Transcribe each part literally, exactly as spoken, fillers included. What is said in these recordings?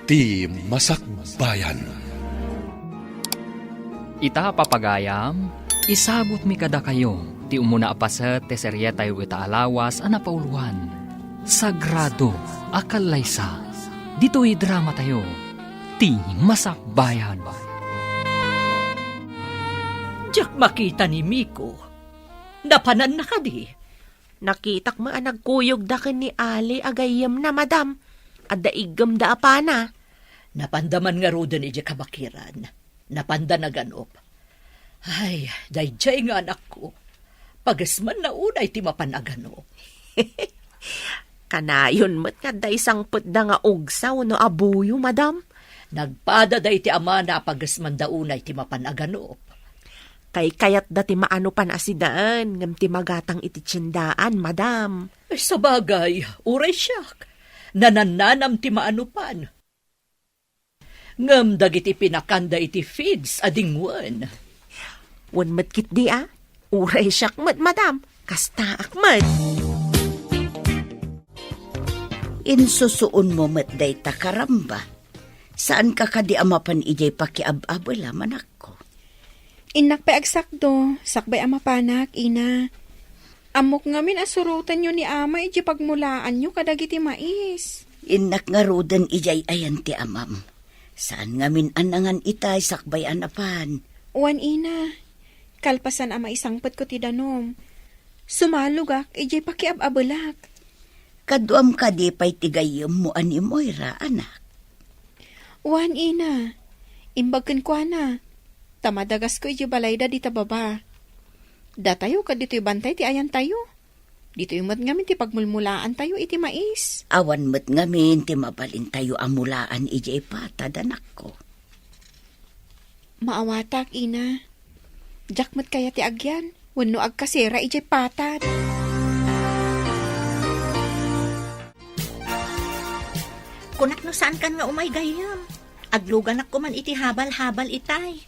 Ti Masakbayan. Ita, papagayam, isagutmi kadakayo ti umuna a paset ti serietayo ita a lawas a napauloan, Sagrado a Kallaysa. Ditoy dramatayo, Ti Masakbayan. Diak makita ni Miko. Napananna kadi? Nakitak met a nagkuyogda ken ni Ali a gayyemna, madam. Adda iggemda a pana. Napanda man ngaruden idiay kabakiran. Napanda naganup. Ay, daydiay nga anakko. Pagesmanna unay ti mapan aganup. Kanayon met nga adda isangpetda nga ugsa wenno abuyo, madam. Nagpada daydi amana a pagesmanda unay ti mapan aganup. Kaykayatda ti maanupan a sidaen, ngem ti magatang iti tiendaan, madam. Sabagay, uray siak. Nanannanam ti maanupan. Ngem dagiti pinakanda iti feeds a dingwen. Wen met ketdi a, uray siak met, madam, kastaak met. Insusuonmo met dayta, karamba. Saanka kadi a mapan idiay pakiab-abela, manakko? Innak pay agsakdo, sakbay a mapanak, ina. Ammok ngamin a surotenyo ni ama idiay pagmulaanyo kadagiti mais. Innak ngaruden idiay ayan ti amam. Saan ngamin a nangan itay sakbay a napan. Wen, ina, kalpasan a maisangpetko ti danum, sumalogak idiay pakiab-abelak. Kaduam kadi pay ti gayyemmo a ni Moira, anak? Wen, ina, imbag kenkuana, ta madagasko idiay balayda dita baba. Datayo ket ditoy bantay ti ayantayo. Ditoy met ngamin ti pagmulmulaantayo iti mais. Awan met ngamin ti mabalintayo a mulaan idiay patad, anakko. Maawatak, ina. Diak met kayat ti agyan wenno agkasera idiay patad. Kunak no saankan nga umay gayyem. Agluganak koman iti habal-habal itay.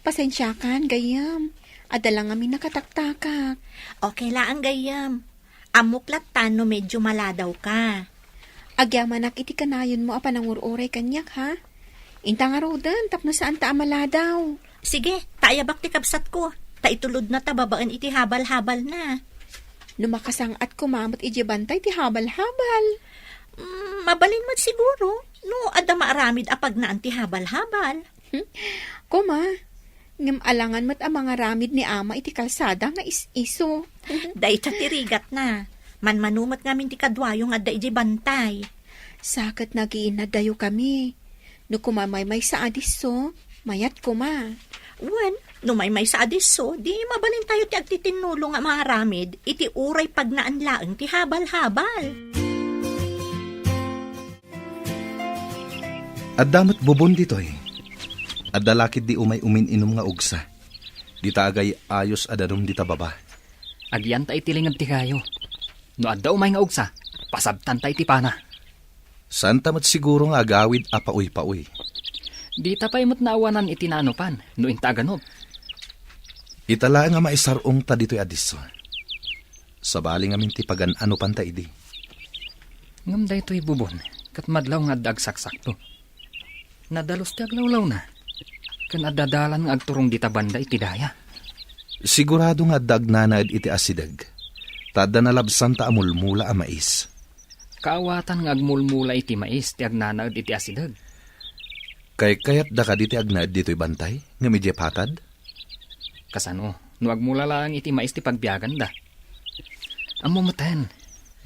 Pasensiakan, gayyem. Adda la ngamin nakataktakak. Okay laeng, gayyem. Ammok latta no medyo maladawka. Agyamanak iti kanayonmo a panangur-uray kaniak, ha? Inta ngaruden tapno saanta a maladaw. Sige, ta ayabak ti kabsatko, ta itulodna ta babaen iti habal-habalna. No makasang-at koma met idiay bantay ti habal-habal. Mm, mabalin met siguro, no adda maaramid a pagnaan ti habal-habal. Koma, ngem alangan met a mangaramid ni ama iti kalsada nga is-iso. Dayta ti rigatna. Manmano met ngamin ti kaduayo nga adda idiay bantay. Sa ket nagiinnadayokami. No koma maymaysa a disso, mayat koma. Wen, no maymaysa a disso, di mabalintayo ti agtitinnulo nga mangaramid iti uray pagnaan laeng ti habal-habal. Adda met bubon ditoy. Adda la ketdi umay umin-inum nga ugsa. Dita agay-ayos a danum dita baba. Agyanta iti linged ti kayo. No adda umay nga ugsa, pasabtanta iti pana. Saanta met siguro nga agawid a pauypaoy. Dita pay met naawanan iti naanupan, no inta aganup. Ita laeng a maisar-ongta ditoy a disso. Sabali ngamin ti pagan-anupanta idi. Ngem daytoy bubon, ket madlaw nga adda agsaksakto. Nadalus ti aglawlawna, ken adda dalan nga agturong dita banda iti daya. Sigurado nga adda agnanaed iti asideg, ta adda nalabsanta a mulmula a mais. Kaawatan nga agmulmula iti mais ti agnanaed iti asideg. Kaykayatda kadi ti agnaed ditoy bantay, ngem idiay patad? Kasano, no agmula laeng iti mais ti pagbiaganda? Ammo meten,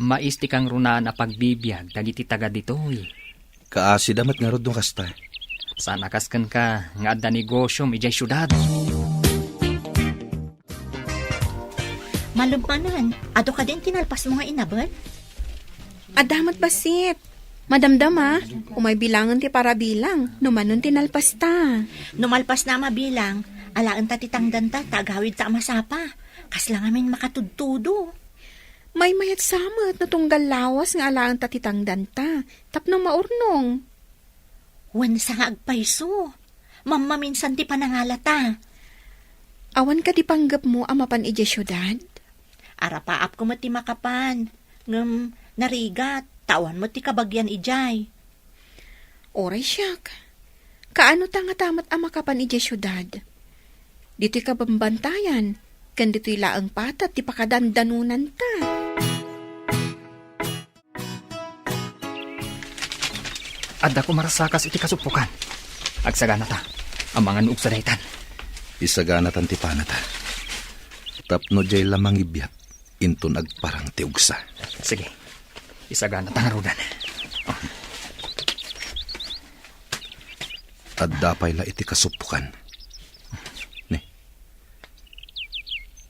mais ti kangrunaan a pagbibiag dagiti taga ditoy. Kaasida met ngarud no kasta. Saan a kas kenka nga adda negosiom idiay siudad. Malem manen, adu kadin ti nalpasmo nga inabet? Adda met bassit. Madamdama, umay bilangen ti parabilang, no manon ti nalpasta. No malpasna a mabilang, alaenta ti tangdanta ta agawidta a masapa. Kasla ngamin makatudtudo. Maymayat sa met no tunggal lawas nga alaenta ti tangdanta, tapno maurnong. Wen sa nga agpayso. Mammaminsan ti panangalata. Awan kadi panggepmo a mapan idiay siudad? Arapaapko met ti makapan. Ngem narigat, ta awan met ti kabagian idiay. Uray siak. Kaano ta ngata met a makapan idiay siudad? Ditoy kabambantayan, ken ditoy laeng patad ti pakadandanonanta. Adda koma rasakas iti kasuppokan. Agsaganata. Amangan no ugsa daytan. Isaganatan ti panata. Tapno diay la mangibiat, inton agparang ti ugsa. Sige. Isaganata ngaruden. Adda pay la iti kasuppokan. Ne.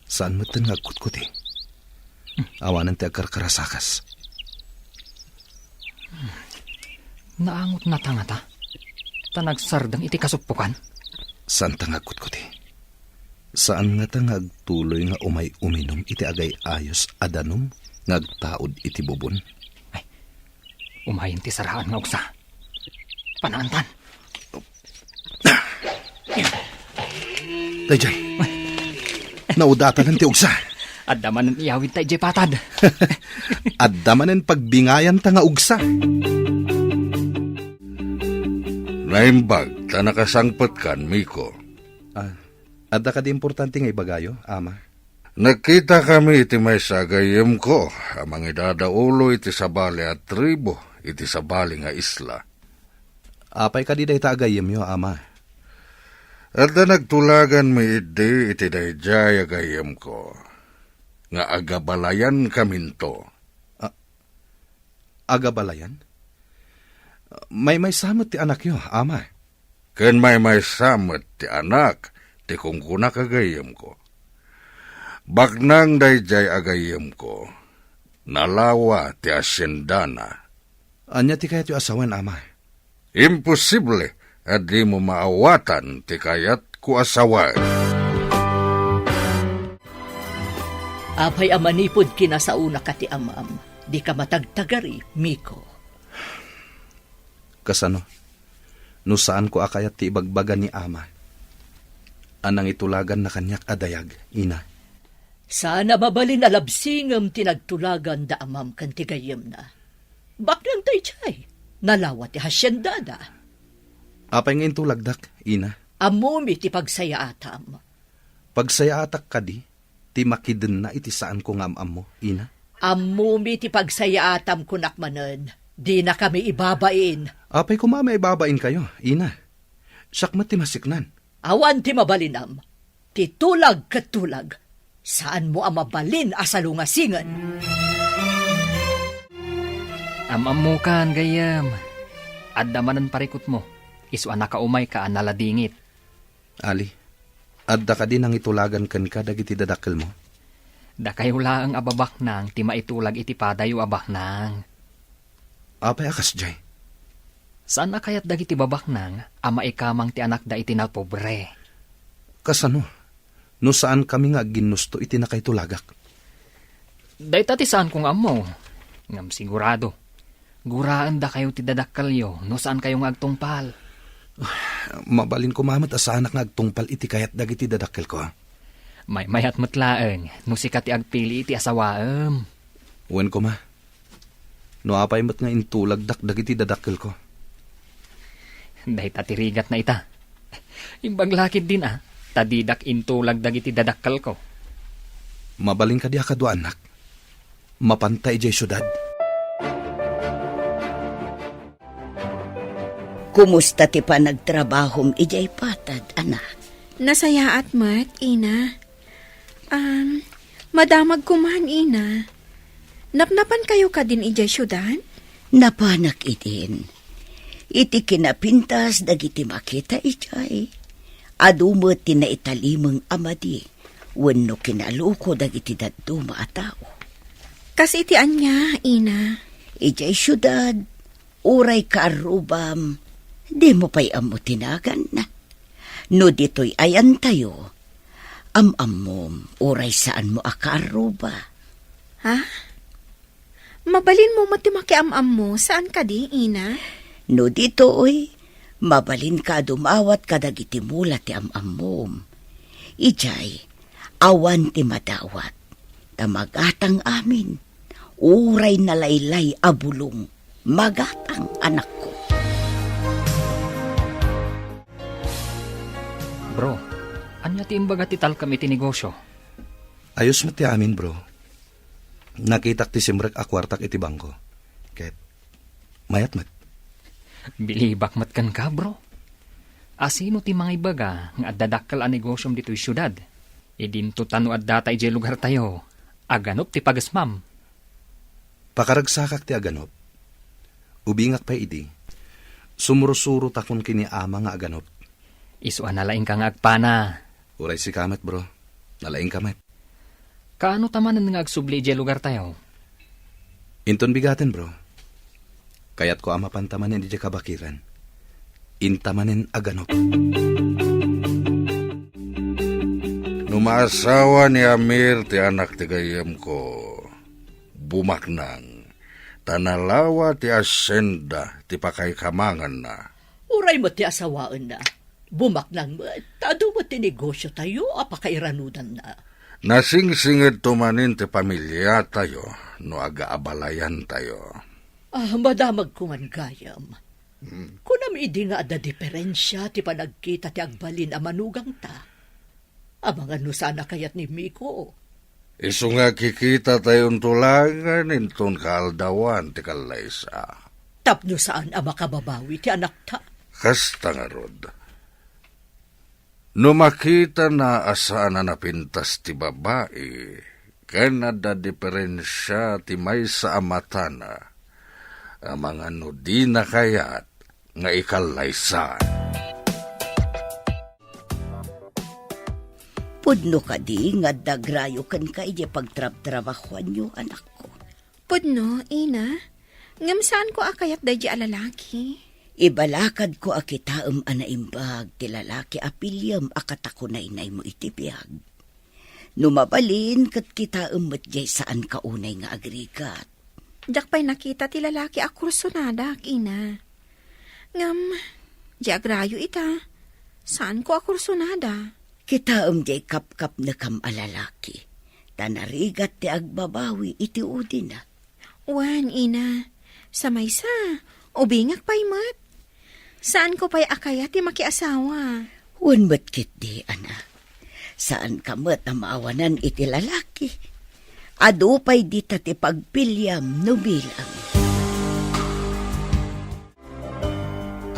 Saan metten nga agkutkuti. Awanen ti agkarkarasakas. Naangotnata ngata? Ta nagsardeng iti kasuppokan? Saanta nga agkutkuti. Saan ngata nga agtuloy nga umay uminum iti agay-ayos a danum nga agtaud iti bubon? Ay, umayen ti saraan nga ugsa. Panaantan. Daydiay. Naudatanan ti ugsa. Adda manen iyawidta idiay patad. Adda manen pagbingayanta nga ugsa. Naimbag ta nakasangpetkan, Miko. Ah, adda kadi importante nga ibagayo, Ama? Nagkitakami iti maysa a gayyemko a mangidadaulo iti sabali a tribu iti sabali nga isla. Apay kadi dayta a gayyemyo, Ama? Adda nagtulaganmi idi iti daydiay a gayyemko nga agabalayankaminto. A-, agabalayan? Maymaysa met ti anakyo, Ama. Ken maymaysa met ti anak ti kunkunak a gayyemko. Baknang daydiay a gayyemko, nalawa ti haciendana. Ania ti kayatyo a sawen, Ama? Imposible a dimo maawatan ti kayatko a sawen. Apay a manipud kinasaonaka ti amam, dika matagtagari, Miko. Kasano? No saanko a kayat ti ibagbaga ni Ama a nangitulaganna kaniak a dayag, Ina. Saan a mabalin a labsingem ti nagtulagan da amam ken ti gayyemna. Baknang daydiay, nalawa ti haciendada. Apay nga intulagdak, Ina? Ammomi ti pagsayaatam. Pagsayaatak kadi ti makidenna iti saanko nga am-ammo, Ina? Ammomi ti pagsayaatam, kunak manen, dinakami ibabain. Apay koma a maibabainkayo, Ina? Siak met ti masiknan. Awan ti mabalinam. Ti tulag ket tulag. Saanmo a mabalin a salungasingen. Am-ammokan, gayyem. Adda manen parikutmo. Isu a nakaumayka a naladingit. Ali, adda kadi nangitulagan kenka dagiti dadakkelmo? Dakayo laeng a babaknang ti maitulag iti padayo a baknang. Apay a kasdiay? Saan a kayat dagiti babaknang a maikamang ti anakda iti napobre. Kasano? No saankami nga agginnusto iti nakaitulagak? Dayta ti saanko nga ammo. Ngem sigurado, guraendakayo ti dadakkelyo no saankayo nga agtungpal. Mabalin koma met a saanak nga agtungpal iti kayat dagiti dadakkelko. Maymayat met laeng no sika ti agpili iti asawaem. Wen koma, no apay met nga intulagdak dagiti dadakkelko. Dayta ti rigatna ita. Imbag la ketdin a, ta didak intulag dagiti dadakkelko. Mabalin kadi a kaduaannak? Mapanta idiay siudad? Kumusta ti panagtrabahom idiay patad, anak? Nasayaat met, Ina. Um, madamag koman, Ina. Napnapankayo kadin idiay siudad? Napanak idin. Iti kinapintas dagiti makita idiay, adu met ti naitalimeng a madi wenno kinaluko dagiti dadduma a tao. Kas iti ania, Ina? Idiay siudad, uray kaarrubam, dimo pay ammo ti naganna. No ditoy ayantayo, am-ammom, uray saanmo a kaarruba. Ha? Mabalinmo met ti makiam-ammo, saan kadi, Ina? No ditoy, mabalinka a dumawat kadagiti mula ti am-ammom. Idiay, awan ti madawat, ta magatang amin. Uray nalaylay a bulong, magatang, anakko. Ania ti imbaga ti talkem iti negosio? Ayos met ti amin, bro. Nakitak ti simrek a kuartak iti bangko. Ket mayat met. Bilibak met kenka, bro. Asino ti mangibaga nga adda dakkel a negosiom ditoy siudad? Idinto ta no adda ta idiay lugartayo, aganop ti pagesmam. Pakaragsakak ti aganop. Ubingak pay idi, sumursurotakon ken ni ama nga aganop. Isu a nalaingka nga agpana. Uray sika met, bro. Nalaingka met. Kaano ta manen nga agsubli idiay lugartayo? Inton bigaten, bro. Kayatko a mapanta manen idiay kabakiran. Inta manen aganop. No maasawa ni Amir ti anak ti gayyemko, bumaknang, ta nalawa ti asyenda ti pakaikamanganna. Uray met ti asawaenna, bumaknang met, ta adu met ti negosiotayo a pakairanudanna. Nasingsingedto manen ti pamiliatayo no agaabalayantayo. Ah, madamagko man gayam. Hmm. Kunam idi nga adda diferensia ti panagkita ti agbalin a manugangta. Amangan no saan a kayat ni Miko. Isu nga kikitatayon tulangen inton kaaldawan ti kallaysa. Tapno saan a makababawi ti anakta. Kasta ngarud. No makitana a saan a napintas ti babai, ken adda diferensia ti maysa a matana, amangan no dina kayat nga ikallaysa. Pudno kadi nga adda agrayo kenka idiay pagtrabtrabahoanyo, anakko? Pudno, ina. Ngem saanko a kayat daydi a lalaki. Ibalakadko a kitaem a naimbag ti lalaki a piliem a katakunaynaymo iti biag. No mabalin, ket kitaem met diay saanka unay nga agrigat. Diak pay nakita ti lalaki a kursonadak, ina. Ngem, di agrayo ita. Saanko a kursonada. Kitaem diay kapkapnekam a lalaki, ta narigat ti agbabawi iti udina. Wen, ina, sa maysa, ubingak pay met. Saanko pay a kayat ti makiasawa. Wen met ketdi, anak. Saanka met a maawanan iti lalaki. Adu pay dita ti pagpiliam no bilang.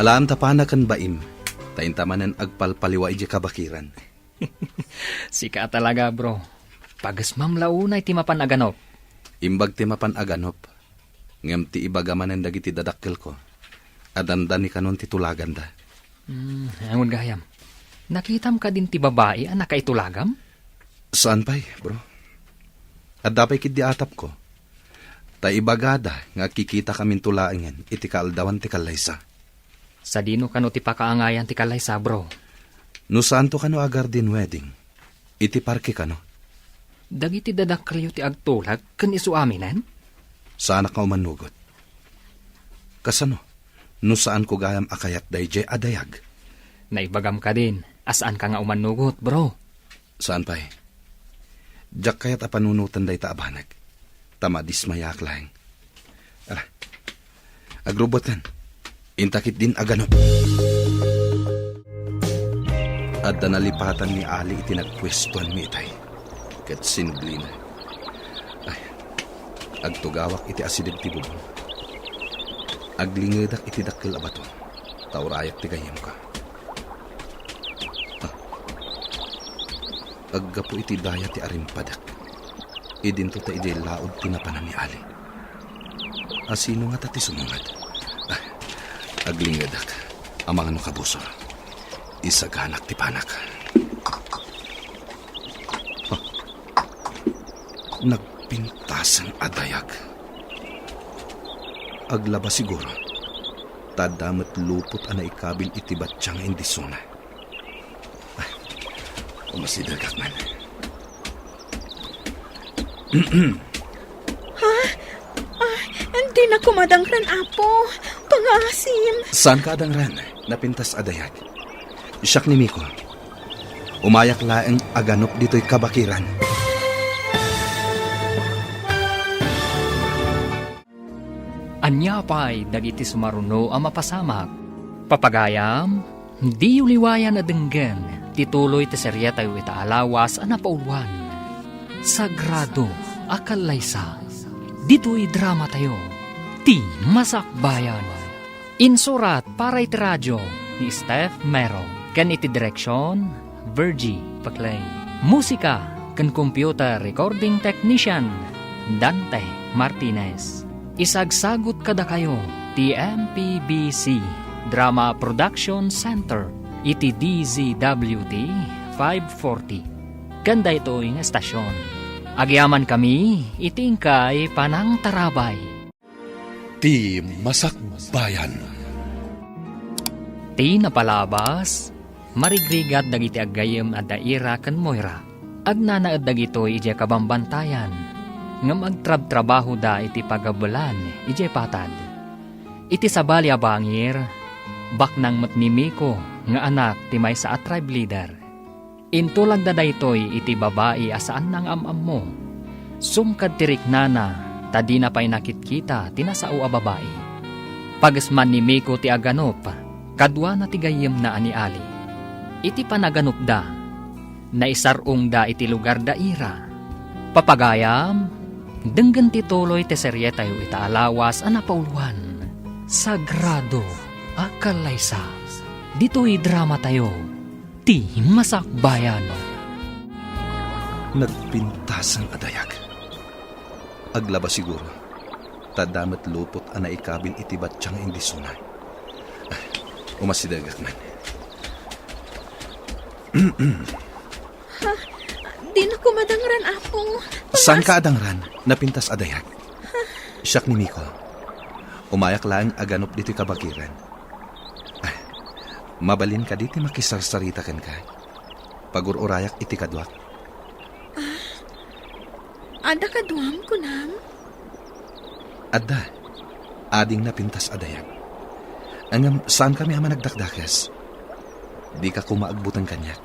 Alaem ta pana ken baim, ta inta manen agpalpaliwa idiay kabakiran. Sika a talaga, bro. Pagesmam la unay ti mapan aganop. Imbag ti mapan aganop. Ngem ti ibaga manen dagiti dadakkelko, a dandani kanon ti tulaganda. Hmm, angon gayam. Nakitam kadin ti babai a nakaitulagam? Saan pay, bro. Adda pay ketdi atapko. Ta ibagada nga agkikitakam laengen iti kaaldawan ti kallaysa. Sadino kano ti pakaangayan ti kallaysa, bro? No saanto kano a garden wedding, iti parke kano. Dagiti dadakkelyo ti agtulag ken isu aminen? Saanak nga umannugot. Kasano? No saanko gayam a kayat daydiay a dayag? Naibagam kadin a saanka nga umannugot, bro. Saan pay. Diak kayat a panunoten dayta a banag. Ta madismayaak laeng. Ala. Agrubboten. Inta ketdin aganop. Adda nalipatan ni Ali iti nagpuestuanmi itay. Ket sinublina. Ay, agtugawak iti asideg ti bubong. Aglingedak iti dakkel a bato, ta urayak ti gayyemko. Ah. Aggapu iti daya ti arimpadek. Idinto ta idiay laud ti napanan ni Ali. Asino ngata ti sumungad? Ah, aglingedak. Amangan no kabusor. Isaganak ti panak. Ah. Nagpintasen a dayag. Aglaba siguro. Ta adda met lupot a naikabil iti batya nga indisona. Ah, umasidegak man. Ha? Ah, dinak koma adangren, Apo. Pangaasim. Saanka adangren? Napintas a dayag. Siak ni Miko. Umayak laeng aganop ditoy kabakiran. Ania pay dagiti sumaruno a mapasamak? Papagayam, diyo liwayan a denggen Ti tuloy ti serietayo ita a lawas a napauluan, Sagrado a Kallaysa. Ditoy dramatayo, Ti Masakbayan. Insurat para iti radio ni Steph Mero, ken iti direksion, Virgie Paclay. Musika ken computer recording technician, Dante Martinez. Isagsagut kadakayo ti M P B C Drama Production Center iti D Z W T five forty. Ken daytoy nga estasion, agyamankami iti inkay panangtarabay. Ti Masakbayan. Ti napalabas, marigrigat dagiti aggayyem a da Ira ken Moira. Agnanaed dagitoy idiay kabambantayan, ngem agtrabtrabahoda iti pagabelan idiay patad. Iti sabali a bangir, baknang met ni Miko nga anak ti maysa a tribe leader. Intulagda daytoy iti babai a saanna nga am-ammo. Sumkad ti riknana ta dina pay nakitkita ti nasao a babai. Pagesman ni Miko ti aganup, kaduana ti gayyemna a ni Ali. Iti panaganupda, naisar-ongda iti lugar da Ira. Papagayam, denggen ti tuloy ti serietayo ita a lawas a napauluan, Sagrado a Kallaysa. Ditoy dramatayo, Ti Masakbayan. Nagpintasen a dayag. Aglaba siguro, ta adda met lupot a naikabil iti battiang indisuna. Ah, umasidegak man. Dina ko madangran, Apo. Saanka a dangran? Napintas a dayag. Siak ni Miko. Umayak laeng aganup ditoy kabakiran. Ah, mabalin kadi ti makisarsarita kenka? Pagur-urayak iti kaduak. Adda kaduam, kunam? Adda. Ading napintas a dayag. Ngem saankami a managdakdakes. Dika koma agbuteng kaniak.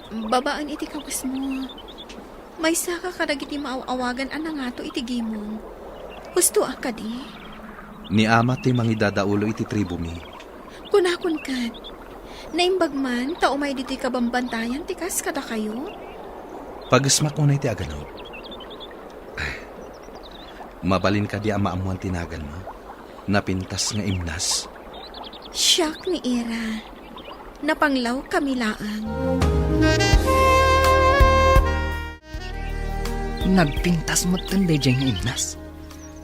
Babaen iti kawesmo. Maysaka kadagiti maaw-awagan a nangato iti gimong. Husto a kadi? Ni ama ti mangidadaulo iti tribomi. Kunakon ket, naimbag man ta umay ditoy kabambantayan ti kas kadakayo? Pagesmak unay ti aganup. Ah, mabalin kadi a maammuan ti naganmo? Napintas nga imnas. Siak ni Ira. Napanglaw kami laeng. Nagpintas metten daydiay nga imnas.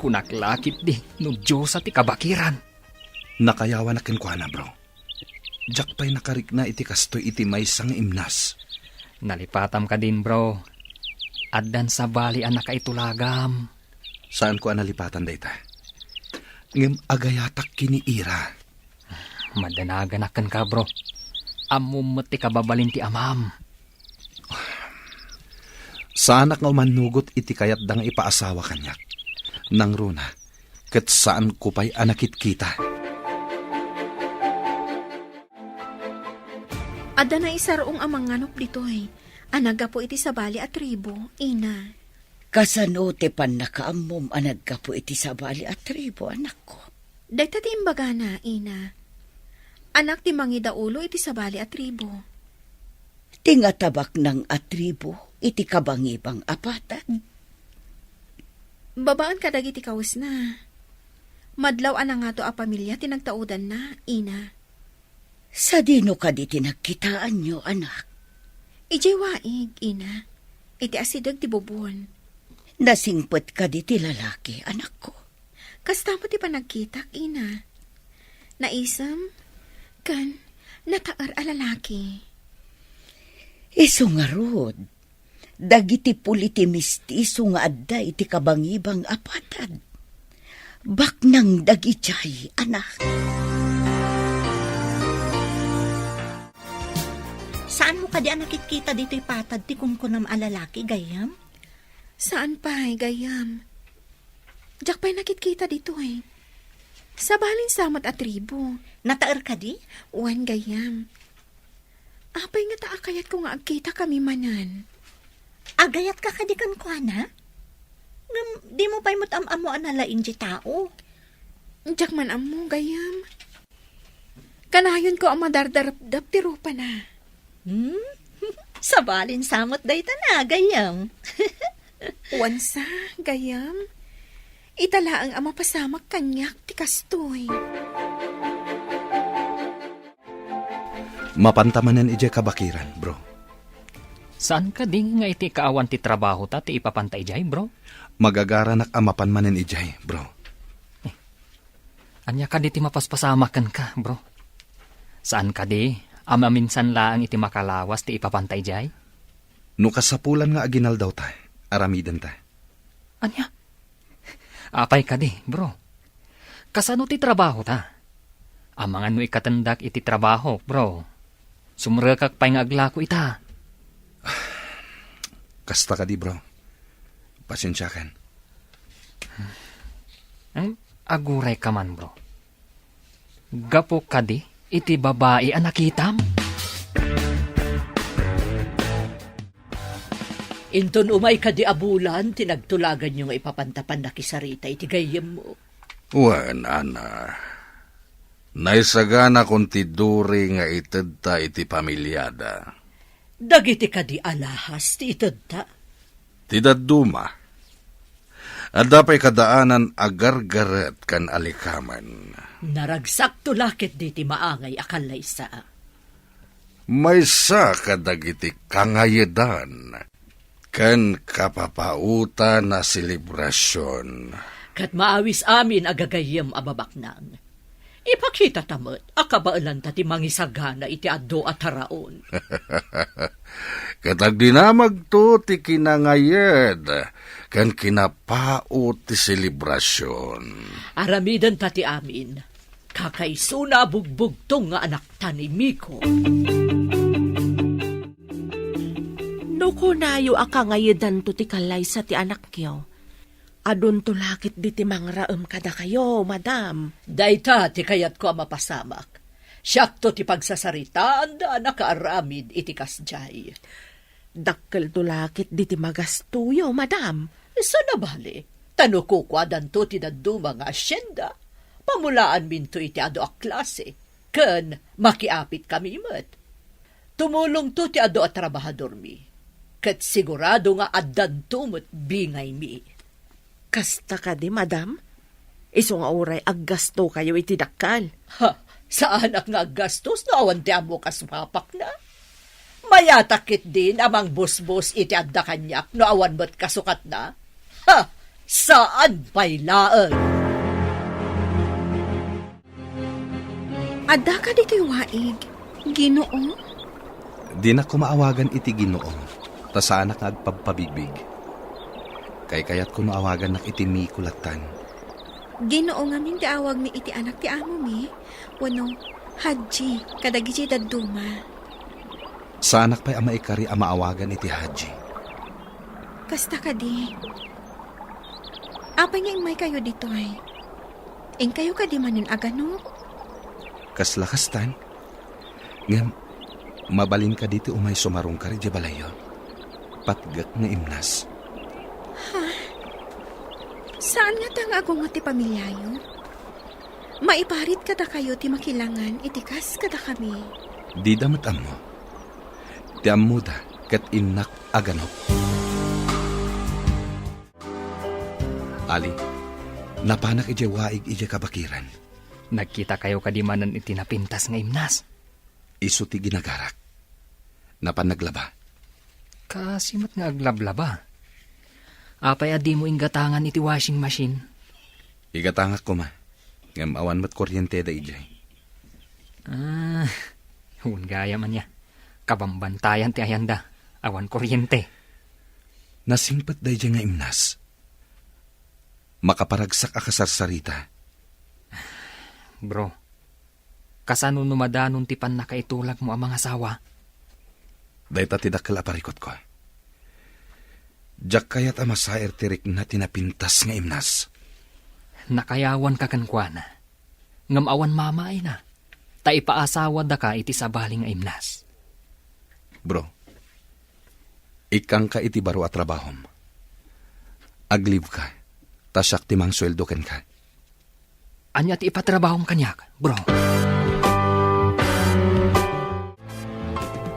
Kunak la ketdi no Diosa ti kabakiran. Nakayawanak kenkuana, bro. Diak pay nakarikna iti kastoy iti maysa nga imnas. Nalipatam kadin, bro. Addan sabali a nakaitulagam. Saanko a nalipatan dayta. Ngem agayatak ken ni Ira. Madanaganak kenka, bro. Ammom met ti kababalin ti amam. Saanak nga umannugot iti kayatda nga ipaasawa kaniak. Nangruna, ket saanko pay a nakitkita. Adda naisar-ong a manganup ditoy a naggapu iti sabali a tribu, Ina. Kasano ti pannakaammom a naggapu iti sabali a tribu, anakko? Dayta ti imbagana, Ina. Anak ti mangidaulo iti sabali a tribu. Ti ngatabaknang a tribu iti kabangibang a patad. Babaen kadagiti kawesna. Madlaw a nangato a pamilia ti nagtaudanna, Ina. Sadino kadi ti nagkitaanyo, anak? Idiay waig, Ina. Iti asideg ti bubon. Nasingpet kadi ti lalaki, anakko? Kasta met ti panagkitak, Ina. Naisem, ken nataer a lalaki. Isu ngarud, dagiti puli ti mistiso nga adda iti kabangibang a patad. Baknang dagidiay, anak. Saanmo kadi a nakitkita ditoy patad ti kunkunam a lalaki, gayyem? Saan pay, gayyem. Diak pay nakitkita ditoy. Sabalin sa met a tribu. Nataer kadi? Wen, gayyem. Apay ngata a kayatko nga agkitakami manen? Agayatka kadi kenkuana? Ngem dimo pay met am-ammo a nalaing ti tao. Diak man ammo, gayyem. Kanayonko a madardarepdep ti rupana. Hmm? Sabalin sa met dayta na, gayyem. Wen sa, gayyem. Ita laeng a mapasamak kaniak ti kastoy. Mapanta manen idiay kabakiran, bro. Saan kadi nga iti kaawan ti trabahota ti ipapanta idiay, bro? Magagaranak a mapan manen idiay, bro. Ania kadi ti mapaspasamak kenka, bro? Saan kadi a maminsan laeng iti makalawas ti ipapanta idiay? No kasapulan nga aginaldawta, aramidenta. Ania? Apay kadi, bro? Kasano ti trabahota? Amangan no ikatendak iti trabahok, bro. Sumrekak pay nga aglako ita. Kasta kadi, bro. Pasensiakan. Hmm? Agurayka man, bro. Gapu kadi iti babai a nakitam? Inton umay kadi a bulan ti nagtulaganyo nga ipapanta pannakisarita iti gayyemmo? Wen, Ana. Naisaganakon ti duri nga itedta iti pamiliada. Dagiti kadi alahas ti itedta? Ti dadduma. Adda pay kadaanan a gargaret ken alikamen. Naragsakto la ketdi ti maangay a kallaysa. Maysa kadagiti kangayedan ken kapapaotan a selebrasion. Ket maawis amin a gagayyem a babaknang. Ipakitata met a kabaelanta ti mangisagana iti adu a taraon. Ket agdinamagto ti kinangayed ken kinapaot ti selebrasion. Aramidenta ti amin. Kakaisuna a bugbugtong nga anakta ni Miko. No kunayo a kangayedanto ti kallaysa ti anakyo, adunto la ketdi ti mangraem kadakayo, madam. Dayta ti kayatko a mapasamak. Siakto ti pagsasaritaanda a nakaaramid iti kasdiay. Dakkelto la ketdi ti magastoyo, madam. Saan a bale, ta no kukuadanto ti dadduma nga asienda, pamulaanminto iti adu a klase, ken makiapitkami met. Tumulongto ti adu a trabahadormi, ket sigurado nga addanto met bingaymi. Kasta kadi, madam? Isu nga uray aggastokayo iti dakkel. Ha, saanak nga aggastos no awan ti ammok a sumapakna. Mayatak ketdin a mangbusbos iti adda kaniak no awan met kasukatna. Ha, saan pay laeng. Adda kadi toy waig, Ginoo? Dinak koma awagan iti Ginoo, ta saanak nga agpabpabigbig. Kaykayatko no awagannak iti Miko lattan. Ginoo ngamin ti awagmi iti anak ti amomi, wenno Hadji kadagiti dadduma. Saanak pay a maikari a maawagan iti Hadji. Kasta kadi. Apay nga immaykayo ditoy? Inkayo kadi manen aganop? Kasla kastan. Ngem, mabalin kadi ti umay sumarungkar idiay balayyo? Patgek nga imnas. Ha? Saan ngata nga agungot ti pamiliayo? Maiparit kadakayo ti makilangan iti kas kadakami. Dida met ammo. Ti ammoda ket innak aganop. Ali, napanak idiay waig idiay kabakiran. Nagkitakayo kadi manen iti napintas nga imnas? Isu ti ginagarak. Napan naglaba. Kaasi met nga aglablaba. Apay a dimo inggatangan iti washing machine? Igatangak koma. Ngem awan met kuryenteda idiay. Ah, wen gayam ania. Kabambantayan ti ayanda. Awan kuryente. Nasingpet daydiay nga imnas. Makaparagsak a kasarsarita. Bro, kasano no madanon ti pannakaitulagmo a mangasawa? Dayta ti dakkel a parikutko. Diak kayat a masair ti rikna ti napintas nga imnas. Nakayawanka kenkuana, ngem awan mamaayna, ta ipaasawadaka iti sabali nga imnas. Bro, ikkanka iti baro a trabahom. Aglibka, ta siak ti mangsueldo kenka. Ania ti ipatrabahom kaniak, bro?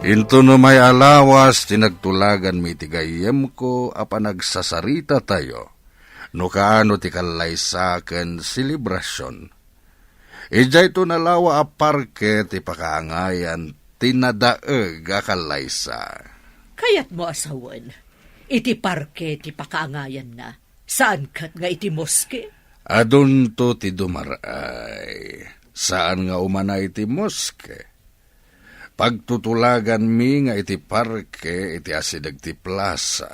Intono may alawas ti nagtulaganmi iti gayyemko a panagsasarita tayo, no kaano ti kallaysa ken selebrasion. Idiayto nalawa a parke ti pakaangayan ti nadaeg a kallaysa. Kayatmo a sawen, iti parke ti pakaangayanna, saan ket nga iti moske? Adunto ti dumar-ay. Saan nga umana iti moske. Pagtutulaganmi nga iti parke iti asideg ti plasa.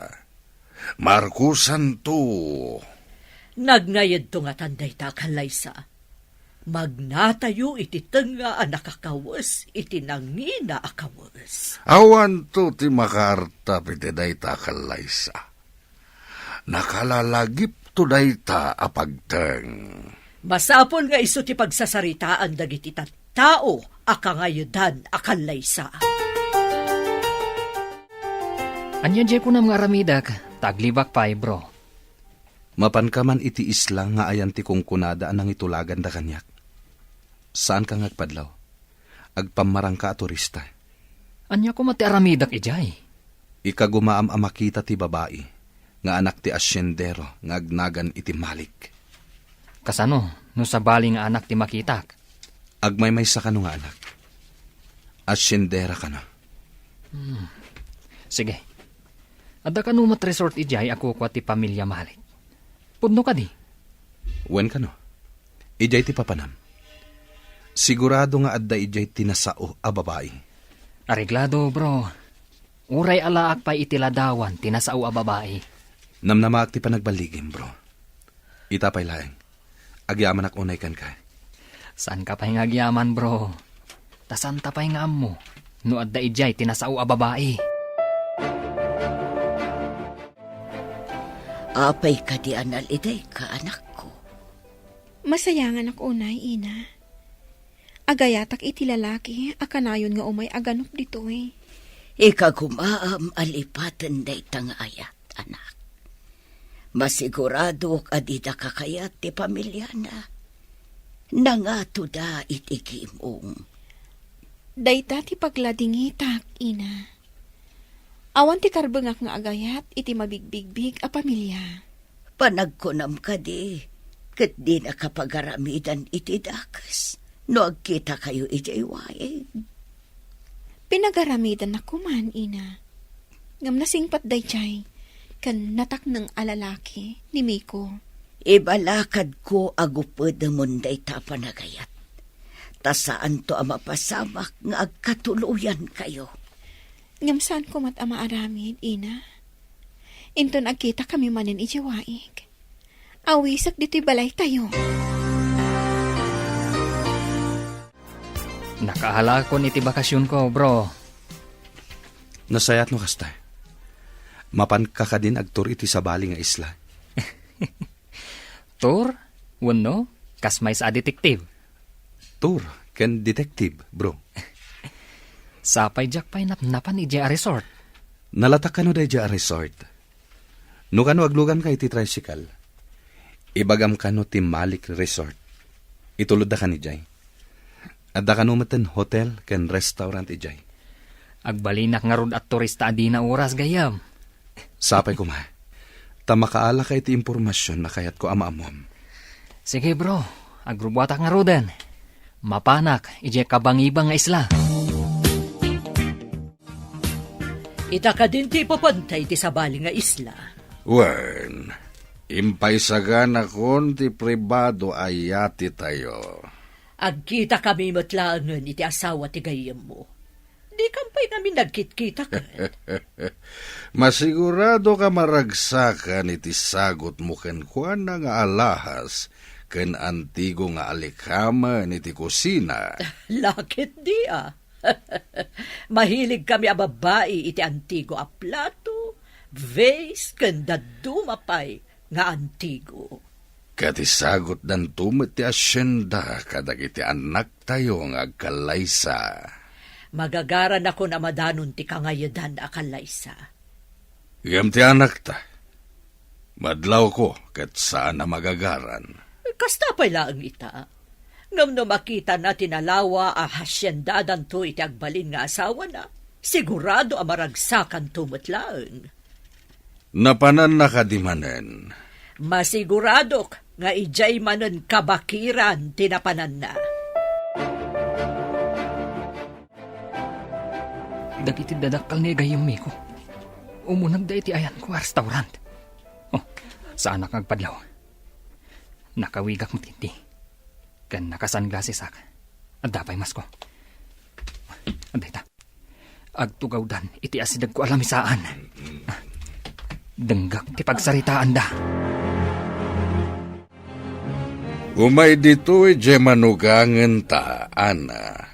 Markusanto. Nagngaydto ngatan dayta a kallaysa. Magnatayo iti tengnga a nakakawes iti nangina a kawes. Awanto ti makaartap iti dayta a kallaysa. Nakalalagipto dayta a pagteng. Masapul nga isu ti pagsasaritaan dagiti tattao a kangayedan a kallaysa. Ania diay kunam nga aramidek, ta aglibak pay, bro? Mapanka man iti isla nga ayan ti kunkunada a nangitulaganda kaniak? Saanka nga agpadlaw. Agpammarangka a turista. Ania koma ti aramidek idiay? Ikagumaam a makita ti babai nga anak ti asiendero nga agnagan iti Malik. Kasano no sabali nga anak ti makitak? Agmaymaysa kano nga anak. Asiendera kano. Hmm. Sige. Adda kano met resort idiay a kukua ti pamilia Malik? Pudno kadi? Wen kano. Idiay ti papanam. Sigurado nga adda idiay ti nasao a babai. Areglado, bro. Uray alaak pay iti ladawan ti nasao a babai. Namnamaak ti panagballigim, bro. Ita pay laeng. Agyamanak unay kenka. Saanka pay nga agyaman, bro? Ta saanta pay nga ammo no adda idiay ti nasao a babai. Apay kadi a nalidayka, anakko? Masayanganak unay, ina. Agayatak iti lalaki a kanayon nga umay a ganup ditoy. Ikagumaam a lipaten dayta nga ayat, anak. Masiguradok a dida kakayat ti pamiliana. Nangatoda iti gimong. Dayta ti pagladingitak, ina. Awan ti karbengak nga agayat iti mabigbigbig a pamilia. Panagkunam kadi, ket dinaka pagaramidan iti dakes no agkitakayo idiay waig? Pinagaramidannak koman, ina. Ngem nasingpet daydiay ken natakneng a lalaki ni Miko. Ibalakadko a gupedemon dayta a panagayat, ta saanto a mapasamak nga agkatuloyankayo. Ngem saanko met a maaramid, ina. Inton agkitakami manen idiay waig, awisek ditoy balaytayo. Nakaalakon iti bakasionko, bro. Nasayaat no kasta. Mapanka kadin agtour iti sabali nga isla? Tour? Wenno, kas maysa a detective? Tour ken detective, bro. Sapay diak pay napnapan idiay a resort. Nalatak kano daydiay a resort? No kano agluganka iti tricycle, ibagam kano ti Malik Resort. Itulodda kan idiay. Adda kano metten hotel ken restaurant idiay. Agbalinak ngarud a turista a dina oras, gayyem. Sapay koma. Ta makaalaka iti impormasion a kayatko a maammuam. Sige, bro. Agrubuatak ngaruden. Mapanak idiay kabangibang nga isla. Ita kadin ti ipapanta iti sabali nga isla. Wen, impaisaganakon ti pribado a yatitayo. Agkitakami met laengen iti asawa ti gayyemmo. Dikam pay ngamin nagkitkita ket. Masigurado ka maragsakan iti sagutmo kenkuana nga alahas ken antigo nga alikamen iti kusina. Laketdi a. Mahilig kami a babbai iti antigo a plato, vase, ken dadduma pay nga antigo. Ket isagutdanto met ti asienda kadagiti annaktayo nga agkallaysa. Magagaranakon a madanon ti kangayedan a kallaysa. Ngem ti anakta, madlawko ket saan a magagaran. Kasta pay laeng ita. Ngem no makitana ti nalawa a hasiendadanto iti agbalin nga asawana, Sigurado a maragsakanto met laeng. Napananna kadi manen? Masiguradok nga idiay manen kabakiran ti napananna. Dagiti dadakkel ni gayyem Miko, umunegda iti ayanko a restaurant. Oh, saanak nga agpadlaw. Nakawigak met ketdi. Ken nakasunglassesak. Adda pay masko. Adda ita. Agtugawdan iti asidegko a lamisaan. Denggak ti pagsaritaanda. Umay ditoy diay manugangenta, Ana.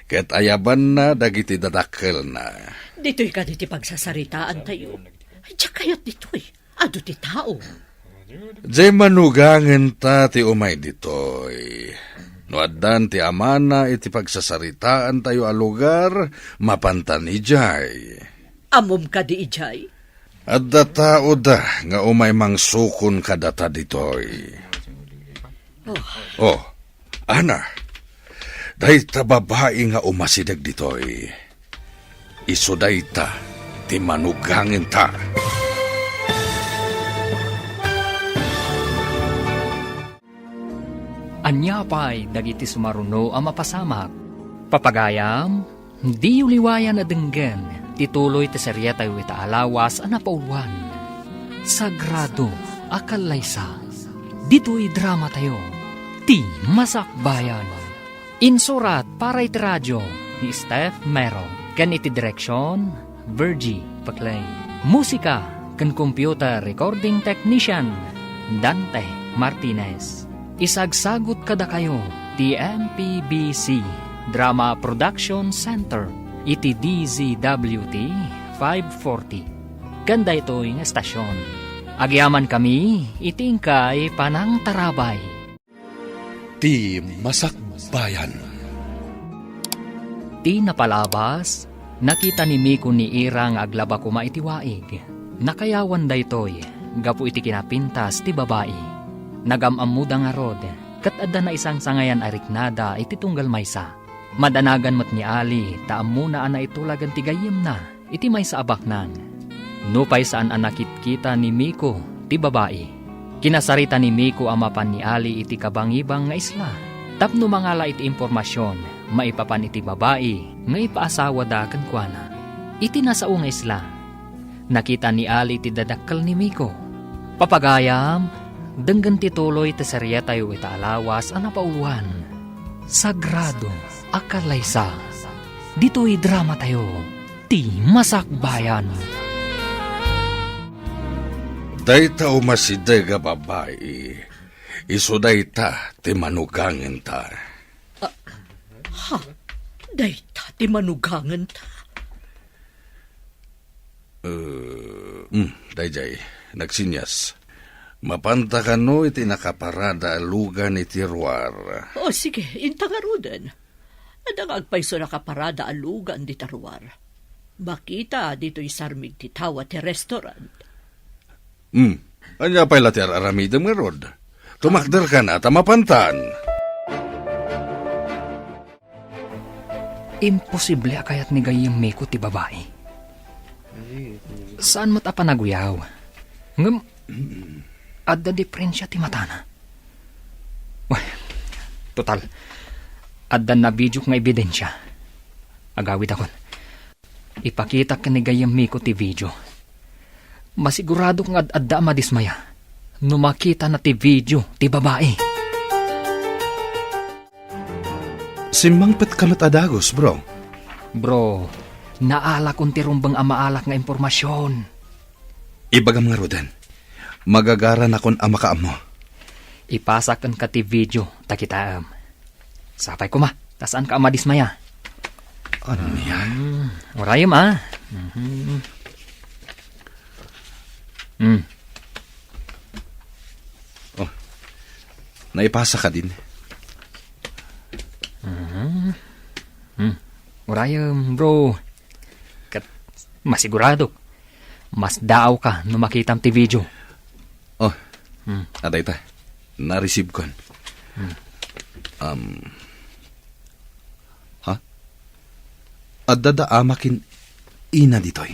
Ket ayabanna dagiti dadakkelna. Ditoy kadi ti pagsasaritaantayo? Diak kayat ditoy. Adu ti tao. Diay manugangenta ti umay ditoy. No addan ti amana iti pagsasaritaantayo a lugar, mapantan idiay. Ammom kadi idiay? Adda taoda nga umay mangsukon kadata ditoy. Oh. Oh, Ana, dayta babai nga umasideg ditoy. Isu dayta ti manugangenta. Ania pay dagiti sumaruno a mapasamak? Papagayam, diyo liwayan a denggen ti tuloy ti serietayo ita a lawas a napauluan, Sagrado a Kallaysa. Ditoy dramatayo, ti Masakbayan. Insurat para iti radio ni Steph Mero ken iti direksion, Virgie Paclay. Musika ken computer recording technician, Dante Martinez. Isagsagut kadakayo ti M P B C Drama Production Center iti D Z W T five forty. Ken daytoy nga estasion, agyamankami iti inkay panangtarabay. Ti Masakbayan. Ti napalabas, nakita ni Miko ni Ira nga aglaba koma iti waig. Nakayawan daytoy gapu iti kinapintas ti babai. Nagam-ammoda ngarud, ket adda naisangsangayan a riknada iti tunggal maysa. Madanagan met ni Ali ta ammona a naitulagan ti gayyemna iti maysa a baknang. Nupay saan a nakitkita ni Miko ti babai, kinasarita ni Miko a mapan ni Ali iti kabangibang nga isla tapno mangala iti impormasion maipapan iti babai nga ipaasawada kenkuana. Iti nasao nga isla, nakita ni Ali ti dadakkel ni Miko. Papagayam, denggen ti tuloy ti serietayo ita a lawas a napauluan, Sagrado a Kalaysa. Ditoy dramatayo, ti Masakbayan. Dayta umasideg a babai, isu dayta ti manugangenta. Ah, ha? Dayta ti manugangenta? Eh, mm, daydiay, nagsinyas. Mapanta kano iti nakaparada a lugan iti ruar? O, sige, inta ngaruden. Adda nga agpayso nakaparada a lugan dita ruar. Makita ditoy sarmig ti tawa ti restaurant. Hmm. Ania pay la ti ar-aramidem ngarud? Tumakder kana ta mapantan. Imposible a kayat ni gayyem Miko ti babai. Saan met a panaguyaw. Ngem, adda diferensia ti matana. Wen, total, adda nabidiok nga ebidensia. Agawidakon. Ipakitak ken ni gayyem Miko ti video. Masiguradok nga ad-adda a madismaya no makitana ti video ti babai. Simmangpetka met a dagus, bro. Bro, naalakon ti rumbeng a maalak nga impormasion. Ibagam ngaruden, magagaranakon a makaammo. Ipasak kenka ti video ta kitaem. Sapay koma, ta saanka a madismaya. Ania? Hmm, urayem, a. Mhm. Hmm. Oh, naipasa kadin. Mhm. Hmm. Urayem, bro. Ket masiguradok, masdaawka no makitam ti video. Oh, hmm. Adda ita. Na-receive kon. Hmm. Um, ha? Adda da ama ken Ina ditoy.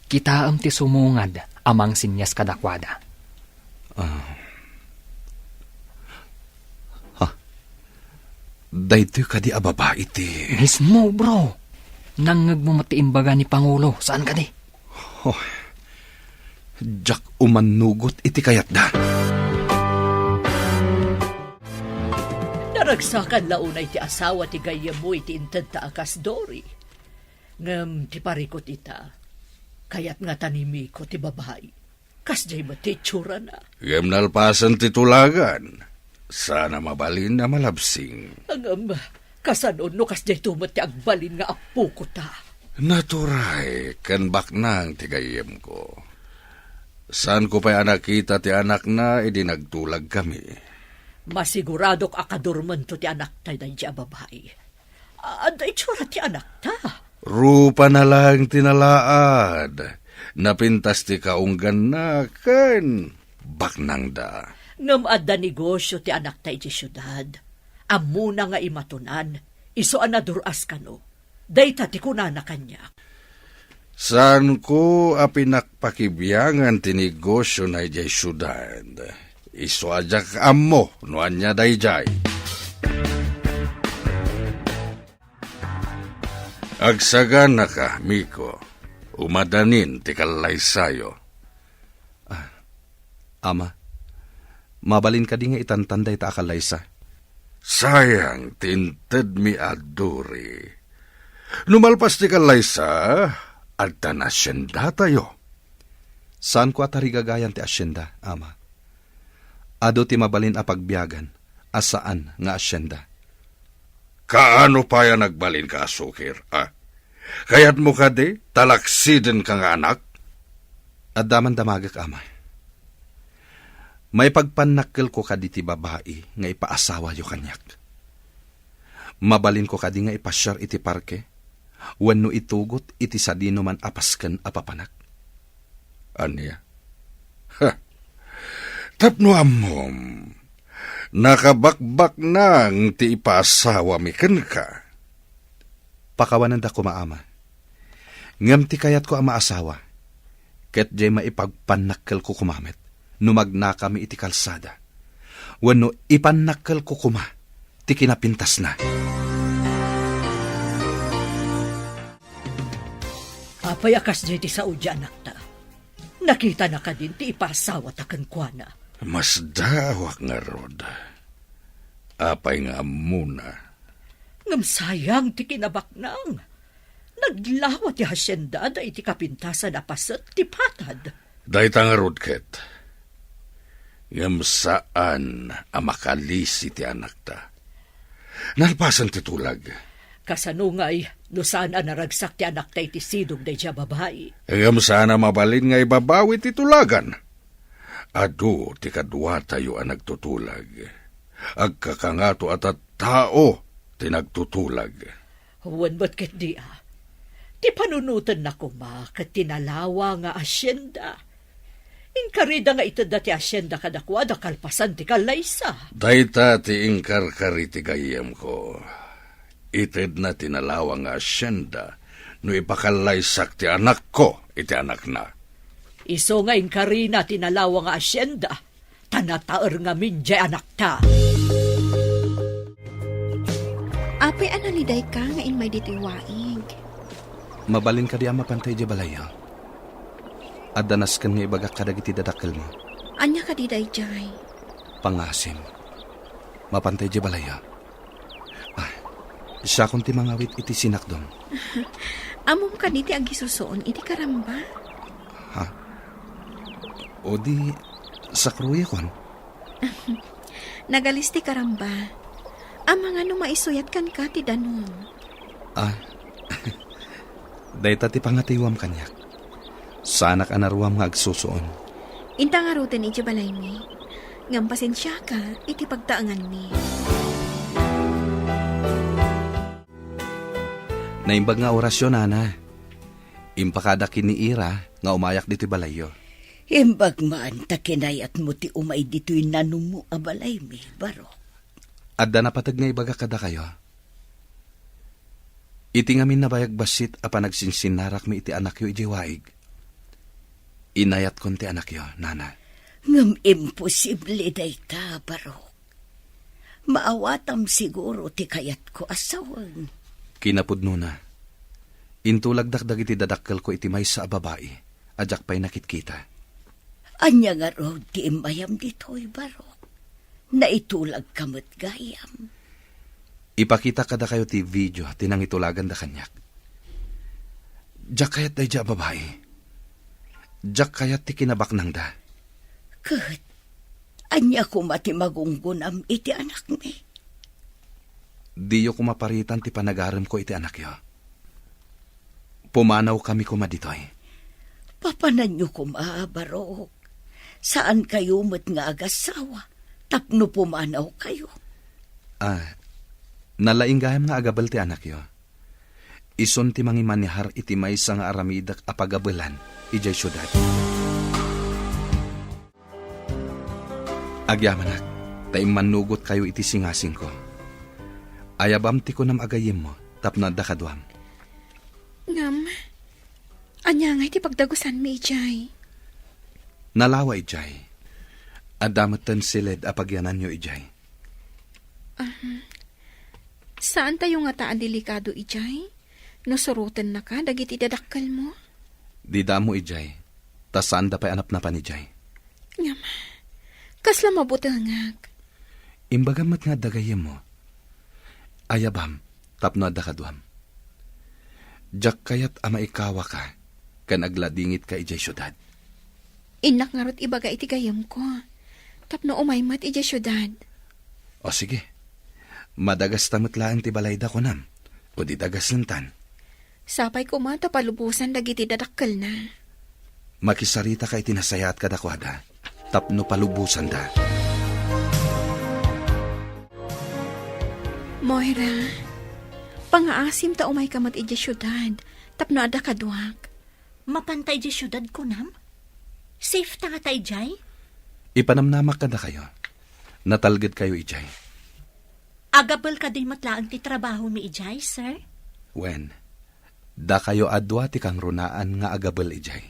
Kitaem ti sumungad a mangsinyas kadakuada. Ah. Ha? Daytoy kadi a babai ti Mismo, bro. Nangngegmo met ti imbaga ni Pangulo, saan kadi? Oh, diak umannugot iti kayatda. Naragsakan la unay ti asawa ti gayyemmo iti intedta a kas Dory. Ngem ti parikut ita, kayat ngata ni Miko ti babai. Kasdiay met ti itsurana. Ngem nalpasen ti tulagan, saan a mabalin a malabsing. Ngem, kasano no kasdiayto met ti agbalin nga appoko ta? Naturay ken baknang ti gayyemko. Saanko pay a nakita ti anakna idi nagtulagkami. Masiguradok a kadurmento ti anakta daydi a babai. Adda itsura ti anakta. Rupana laeng ti nalaad. Napintas ti kaungganna ken baknangda. Ngem adda negosio ti anakta iti siudad. Ammona nga imatonan, isu a nadur-as kano. Dayta ti kunana kaniak. Saanko a pinakpakibiangan ti negosiona idiay siudad. Isu a diak ammo no ania daydiay. Agsaganaka, Miko. Umadanin ti kallaysayo. Ah, Ama, mabalin kadi nga itantan dayta a kallaysa? Sayang ti intedmi a Dory. No malpas ti kallaysa, addan asyendatayo. Saanko a tarigagayan ti asyenda, Ama. Adu ti mabalin a pagbiagan a saan nga asyenda. Kaano pay a nagbalinka a sukir, a? Kayatmo kadi, talaksidenka nga anak? Adda man damagek, Ama. Maipagpannakkelko kadi ti babai nga ipaasawayo kaniak. Mabalinko kadi nga ipasiar iti parke wenno itugot iti sadinoman a pasken a papanak? Ania? Ha! Tapno ammom, nakabakbaknang ti ipaasawami kenka. Pakawanenda koma, Ama. Ngem ti kayatko a maasawa, ket diay maipagpannakkelko koma met no magnakami iti kalsada, wenno ipannakkelko koma ti kinapintasna. Apay a kasdiay ti sao diay anakta? Nakitana kadin ti ipasawata kenkuana? Masdaawak ngarud. Apay nga ammona? Ngem sayang ti kinabaknang. Naglawa ti haciendada iti kapintasan a paset ti patad. Dayta ngarud ket. Ngem saan a makalisi ti anakta. Nalpasen ti tulag. Kasano ngay no saan a naragsak ti anakta iti sidong daydiay a babai? Ngem saan a mabalin nga ibabawi ti tulagan. Adu ti kaduatayo a nagtutulag. Agkakangato a tattao ti nagtutulag. Wen met ketdi a, ti panunotenna koma ket ti nalawa nga asienda. Inkarida nga itedda ti asienda kadakuada kalpasan ti kallaysa. Dayta ti inkarkari ti gayyemko. Itedna ti nalawa nga asienda no ipakallaysak ti anakko iti anakna. Isu nga inkarina ti nalawa nga asienda, ta nataer ngamin diay anakta. Apay a nalidayka nga immay ditoy waig? Mabalin kadi a mapantay idiay balayyo? Adda nasken nga ibagak kadagiti dadakkelmo. Ania kadi daydiay? Pangasim. Mapantay idiay balayyo. Ah, siakon ti mangawit iti sinakdom. Ammom kadi ti agisusuon iti karamba? Ha? O di, sakruyakon? Nagalis ti karamba. Amangan no maisuyat kenka ti danum. Ah, dayta ti pangatiwam kaniak. Saanak a naruam nga agsusuon. Inta ngaruden idiay balaymi. Ngem pasensiaka iti pagtaenganmi. Naimbag nga orasyo, Nana. Impakadak ken ni Ira nga umayak ditoy balayyo. Imbag man ta kinayatmo ti umay ditoy nanummo a balaymi, Barok. Adda napateg nga ibagak kadakayo. Iti ngamin nabayag bassit a panagsinsinnarakmi iti anakyo idiay waig, inayatkon ti anakyo, nana. Ngem imposible dayta, Barok. Maawatam siguro ti kayatko a sawen. Kinapudnona, intulagdak dagiti dadakkelko iti maysa a babai a diak pay nakitkita. Ania ngarud ti immayam ditoy, Barok? Naitulagka met gayam. Ipakitak kadakayo ti video ti nangitulaganda kaniak. Diak kayat daydiay a babai. Diak kayat ti kinabaknangda. Ket ania koma ti magunggonam iti anakmi? Diyo koma paritan ti panagaremko iti anakyo. Pumanawkami koma ditoy. Papananyo koma, Barok. Saankayo met nga agasawa tapno pumanawkayo. Ah, nalaing gayam nga agabel ti anakyo. Isun ti mangimanehar iti maysa nga aramidek a pagabelan idiay siudad. Agyamanak, ta immannugotkayo iti singasingko. Ayabam ti kunam a gayyemmo tapno adda kaduam. Ngem, ania ngay ti pagdagusanmi idiay? Nalawa idiay. Adda metten siled a pagyananyo idiay. Ahem. Saantayo ngata a delikado idiay? No surotennaka dagiti dadakkelmo? Dida ammo idiay, ta saanda pay a napnapan idiay. Ngem, kasla mabutengak. Imbagam met nga adda gayyemmo. Ayabam tapno adda kaduam. Diak kayat a maikawaka ken agladingitka idiay siudad. Innak ngarud ibaga iti gayyemko tapno umay met idiay siudad. O sige, madagasta met laeng ti balayda, kunam, o di dagasentan. Sapay koma ta palubosan dagiti dadakkelna. Makisaritaka iti nasayaat kadakuada tapno palubosanda. Moira, pangaasim ta umayka met idiay siudad tapno adda kaduak. Mapanta idiay siudad, kunam? Safe ta ngata idiay? Ipanamnamak kadakayo. Natalgedkayo idiay. Agabel kadi met laeng ti trabahomi idiay, sir? Wen, dakayo a dua ti kangrunaan nga agabel idiay.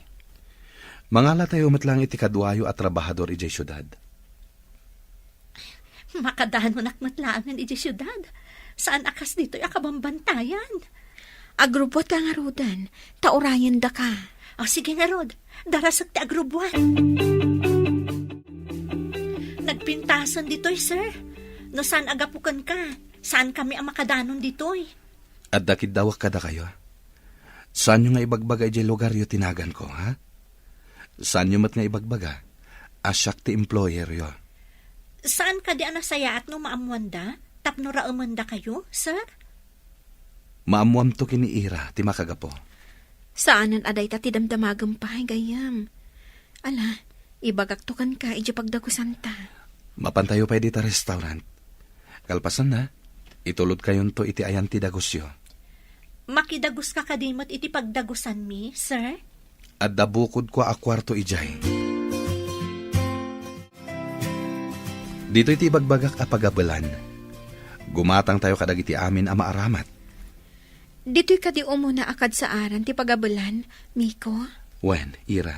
Mangalatayo met laeng iti kaduayo a trabahador idiay siudad. Makadanonak met laengen idiay siudad. Saan a kas ditoy a kabambantayan. Agrubbuatka ngaruden, ta urayendaka. O, sige ngarud, darasek ti agrubbuat. Nagpintasen ditoy, sir. No saan a gapu kenka, saankami a makadanon ditoy. Adda kiddawak kadakayo. Saanyo nga ibagbaga idiay lugaryo ti naganko, ha? Saanyo met nga ibagbaga a siak ti employeryo. Saan kadi a nasayaat no maammoanda tapno raemendakayo, sir? Maammoamto ken ni Ira ti makagapu. Saanen a dayta ti damdamagem pay, gayyem. Ala, ibagakto kenka idiay pagdagusanta. Mapantayo pay dita restaurant. Kalpasanna, itulodkayonto iti ayan ti dagusyo. Makidaguska kadi met iti pagdagusanmi, sir? Adda bukodko a kuarto idiay. Ditoy ti ibagbagak a pagabelan. Gumatangtayo kadagiti amin a maaramat. Ditoy kadi umuna a kadsaaran ti pagabelan, Miko? Wen, Ira.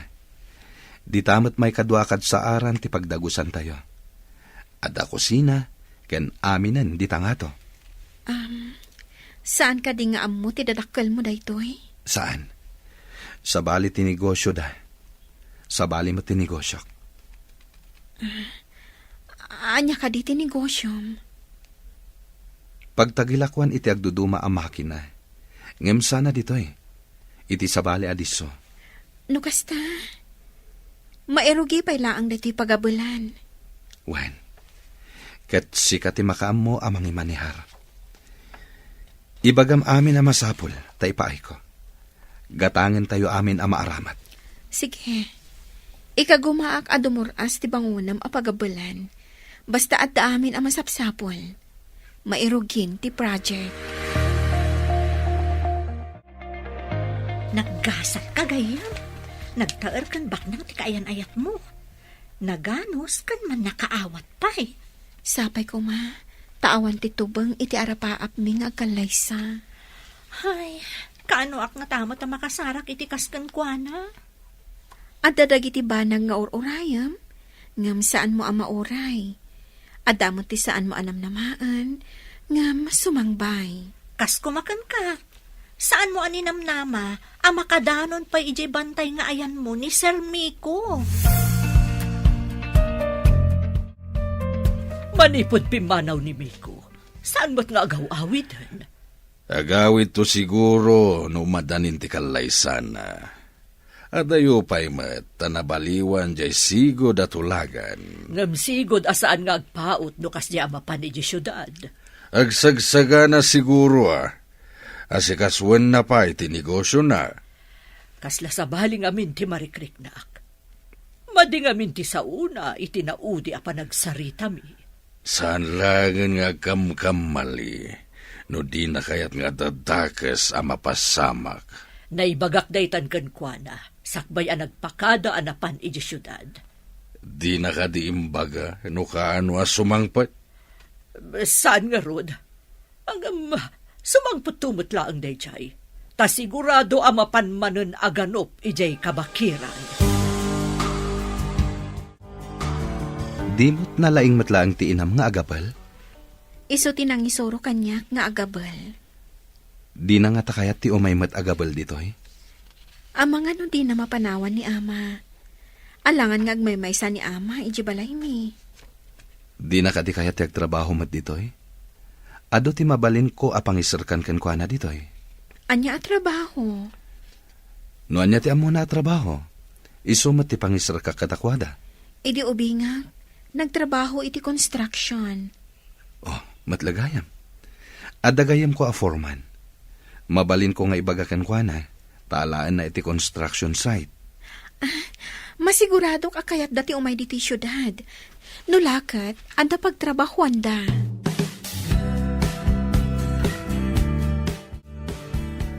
Dita met maikadua a kadsaaran ti pagdagusantayo. Adda kusina ken aminen dita ngato. Am, saan kadi nga ammo ti dadakkelmo daytoy? Saan. Sabali ti negosyoda. Sabali met ti negosyok. Ah, ania kadi ti negosyom? Pagtagilakoan iti agduduma a makina. Ngem saan a ditoy. Iti sabali a disso. No kasta, mairugi pay laeng daytoy pagabelan. Wen, ket sika ti makaammo a mangimanehar. Ibagam amin a masapul ta ipaayko. Gatangentayo amin a maaramat. Sige. Ikagumaak a dumur-as ti bangonem a pagabelan. Basta adda amin a masapsapul. Mairugin ti project. Naggasatka, gayyem. Nagtaer ken baknang ti kaayan-ayatmo. Naganos ken mannakaawat pay. Sapay koma, ta awan ti tubeng iti arapaapmi nga agkallaysa. Ay, kaanoak ngata met a makasarak iti kas kenkuana? Adda dagiti banag nga ur-urayem, ngem saanmo a mauray. Adda met ti saanmo a namnamaen, ngem sumangbay. Kas koma kenka, saanmo a ninamnama a makadanon pay idiay bantay nga ayanmo ni Sir Miko. Manipud pimmanaw ni Miko, saan met nga agaw-awiden? Agawidto siguro no umadanin ti kallaysana. Adayo pay met ta nabaliwan jay sigud a tulagan. Ngem sigud a saan nga agpaut no kasdiay a mapan idiay siudad. Agsagsagana siguro a, asikasuenna pay ti negosiona. Kasla sabali ngamin ti marikriknak. Madi ngamin ti saona iti naudi a panagsaritami. Saan laengen nga agkamkamali no dina kayat nga adda dakes a mapasamak. Naibagak daytan kenkuana, sakbay a nagpakada a napan idiay siudad. Dina kadi imbaga no kaano a sumangpet? Saan ngarud? Ngem, sumangpetto met laeng daydiay, ta sigurado a mapan manen a ganup idiay kabakiran. Di met nalaing met laeng ti inam nga agabel? Isu ti nangisuro kaniak nga agabel. Dina ngata kayat ti umay met agabel ditoy? Amangan no dina mapanawan ni Ama. Alangan nga agmaymaysa ni Ama idiay balaymi. Dina kadi kayat ti agtrabaho met ditoy? Adu ti mabalinko a pangiserkan kenkuana ditoy. Ania a trabaho? No ania ti ammona a trabaho, isu met ti pangiserkak kadakuada. Idi ubingak, nagtrabaho iti construction. Oh, met la gayam. Adda gayyemko a foreman. Mabalinko nga ibaga kenkuana, ta alaenna iti construction site. Ah, masiguradok a kayatda ti umay ditoy siudad. No la ket, adda pagtrabahoanda.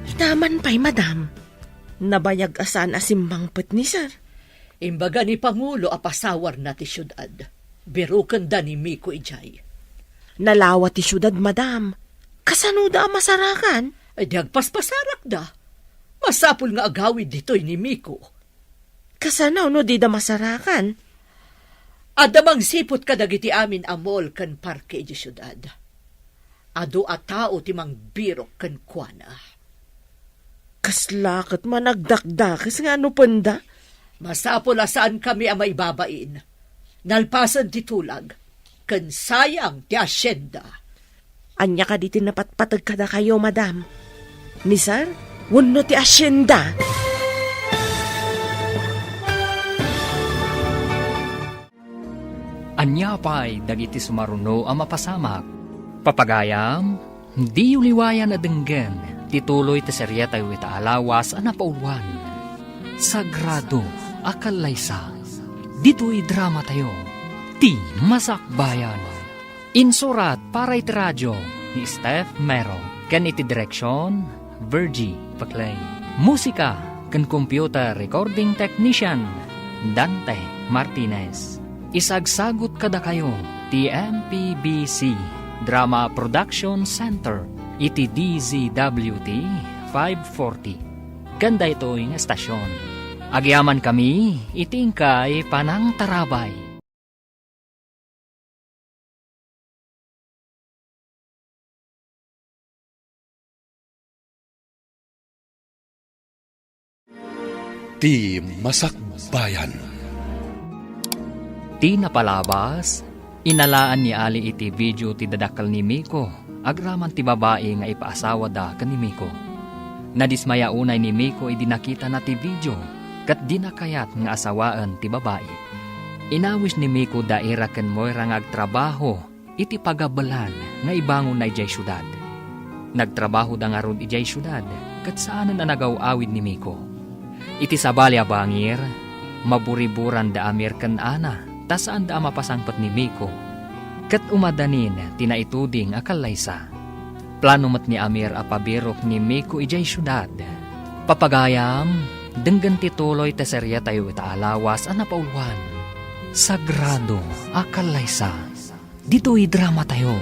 Ita man pay, madam. Nabayag a saan a simmangpet ni sir. Imbaga ni Pangulo a pasawarna ti siudad. Birukenda ni Miko idiay. Nalawa ti siudad, madam. Kasanoda a masarakan? Ay, di agpaspasarakda. Masapul nga agawid ditoy ni Miko. Kasano no dida masarakan? Adda mangsiput kadagiti amin a mall ken parke idiay siudad. Adu a tao ti mangbirok kenkuana. Kasla ket managdakdakes nga anupenda? Masapul a saankami a maibabain. Nalpasen ti tulag, ken sayang ti asienda. Ania kadi ti napatpateg kadakayo, madam? Ni sir wenno ti asienda? Ania pay dagiti sumaruno a mapasamak? Papagayam, diyo liwayan a denggen ti tuloy ti serietayo ita a lawas a napauluan, Sagrado a Kallaysa. Ditoy dramatayo, Ti Masakbayan. Insurat para iti radio ni Steph Mero ken iti direksion, Virgie Paclay. Musika ken computer recording technician, Dante Martinez. Isagsagut kadakayo ti M P B C Drama Production Center iti D Z W T five forty. Ken daytoy nga estasion, agyamankami iti inkay panangtarabay. Ti Masakbayan. Ti napalabas, inalaan ni Ali iti video ti dadakkel ni Miko agraman ti babai nga ipaasawada ken ni Miko. Nadismaya unay ni Miko idi nakitana ti video ket dina kayat nga asawaen ti babai. Inawis ni Miko da Ira ken Moira nga agtrabaho iti pagabelan nga ibangonna idiay siudad. Nagtrabahoda ngarud idiay siudad ket saanen a nagaw-awid ni Miko. Iti sabali a bangir, maburiburan da Amir ken Ana ta saanda a mapasangpet ni Miko ket umadanin ti naituding a kallaysa. Plano met ni Amir a pabirok ni Miko idiay siudad. Papagayam, denggen ti tuloy ti serietayo ita a lawas a napauluan, Sagrado a Kallaysa. Ditoy dramatayo,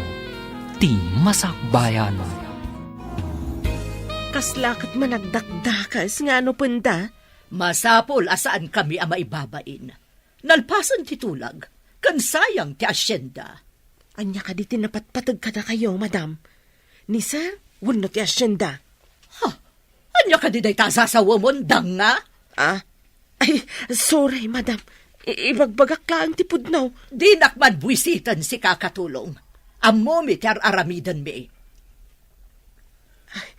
Ti Masakbayan. Kasla ket managdakdakes nga anupenda? Masapul a saankami a maibabain. Nalpasen ti tulag, ken sayang ti asyenda. Ania kadi ti napatpateg kadakayo, madam? Ni sir wenno ti asyenda? Ha? Ania kadi dayta a sasawemon, danga? Ah? Ay, sorry, madam. I-, ibagbagak laeng ti pudno. Dinak man buisiten, sika, Katulong. Ammomi ti ar-aramidenmi. Ay,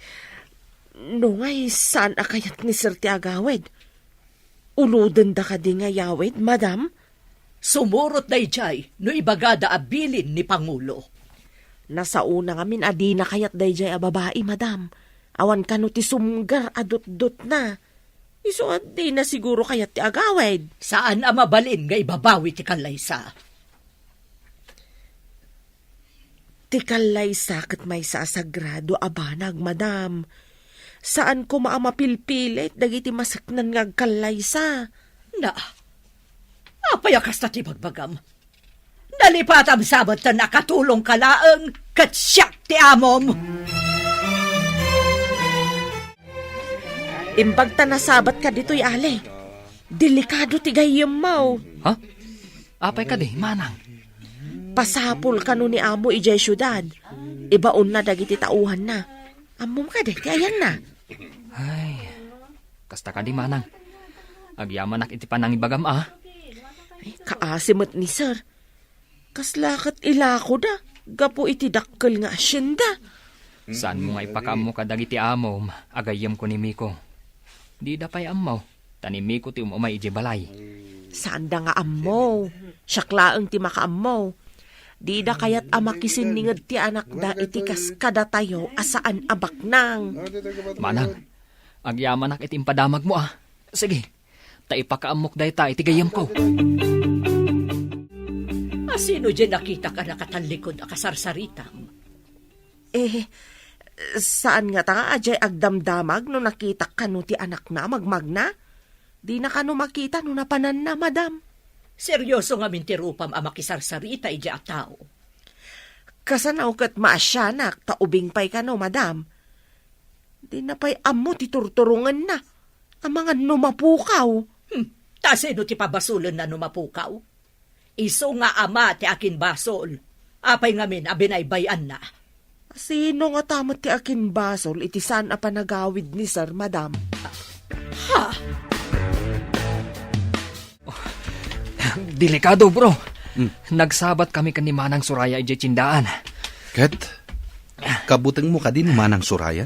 no ngay, saan a kayat ni sir ti agawid? Ulodenda kadi nga yawid, madam? Sumurot daydiay no ibagada a bilin ni Pangulo. Nasaona ngamin a dina kayat daydiay a babai, madam. Awan kano ti sumgar a dutdotna. Isu a dina siguro kayat ti agawid. Saan a mabalin nga ibabawi ti kallaysa. Ti kallaysa ket maysa a sagrado a banag, madam. Saan koma a mapilpilit dagiti maseknan nga agkallaysa. Na, apay a kasta ti bagbagam? Nalipatam sa met ta nakatulongka laeng ket siak ti amom. Imbag ta nasabatka ditoy, Ali. Delikado ti gayyemmo. Ha? Apay kadi, manang? Pasapul kano ni amo idiay siudad. Ibaonna dagiti tauhanna. Ammom kadi ti ayanna? Ay, kasta kadi, manang. Agyamanak iti panangibagam, a. Ay, kaasi met ni sir. Kasla ket ilakoda gapu iti dakkel nga asyenda. Saanmo nga ipakaammo kadagiti amom a gayyemko ni Miko? Dida pay ammo, ta ni Miko ti um-umay idiay balay. Saanda nga ammo. Siak laeng ti makaammo. Dida kayat a makisinninged ti anakda iti kas kadatayo a saan a baknang. Manang, agyamanak iti impadamagmo, a. Sige, ta ipakaammok dayta iti gayyemko. A sino diay nakitak a nakatallikod a kasarsaritam? Eh, saan ngata nga adiay agdamdamag no nakitak kano ti anakna a magmagna? Dina kano makita no napananna, madam. Serioso ngamin ti rupam a makisarsarita idiay a tao. Kasano ket maasianak ta ubing pay kano, madam? Dina pay ammo ti turturongenna. Amangan no mapukaw. Hmm, ta sino ti pabasolenna no mapukaw? Isu nga ama ti akinbasol. Apay ngamin a binaybay-anna? Sino ngata met ti akinbasol iti saan a panagawid ni sir, madam? Ha? Delikado, bro. Hmm. Nagsabat kami ken ni Manang Soraya idiay tiendaan. Ket? Kabutengmo kadi ni Manang Soraya?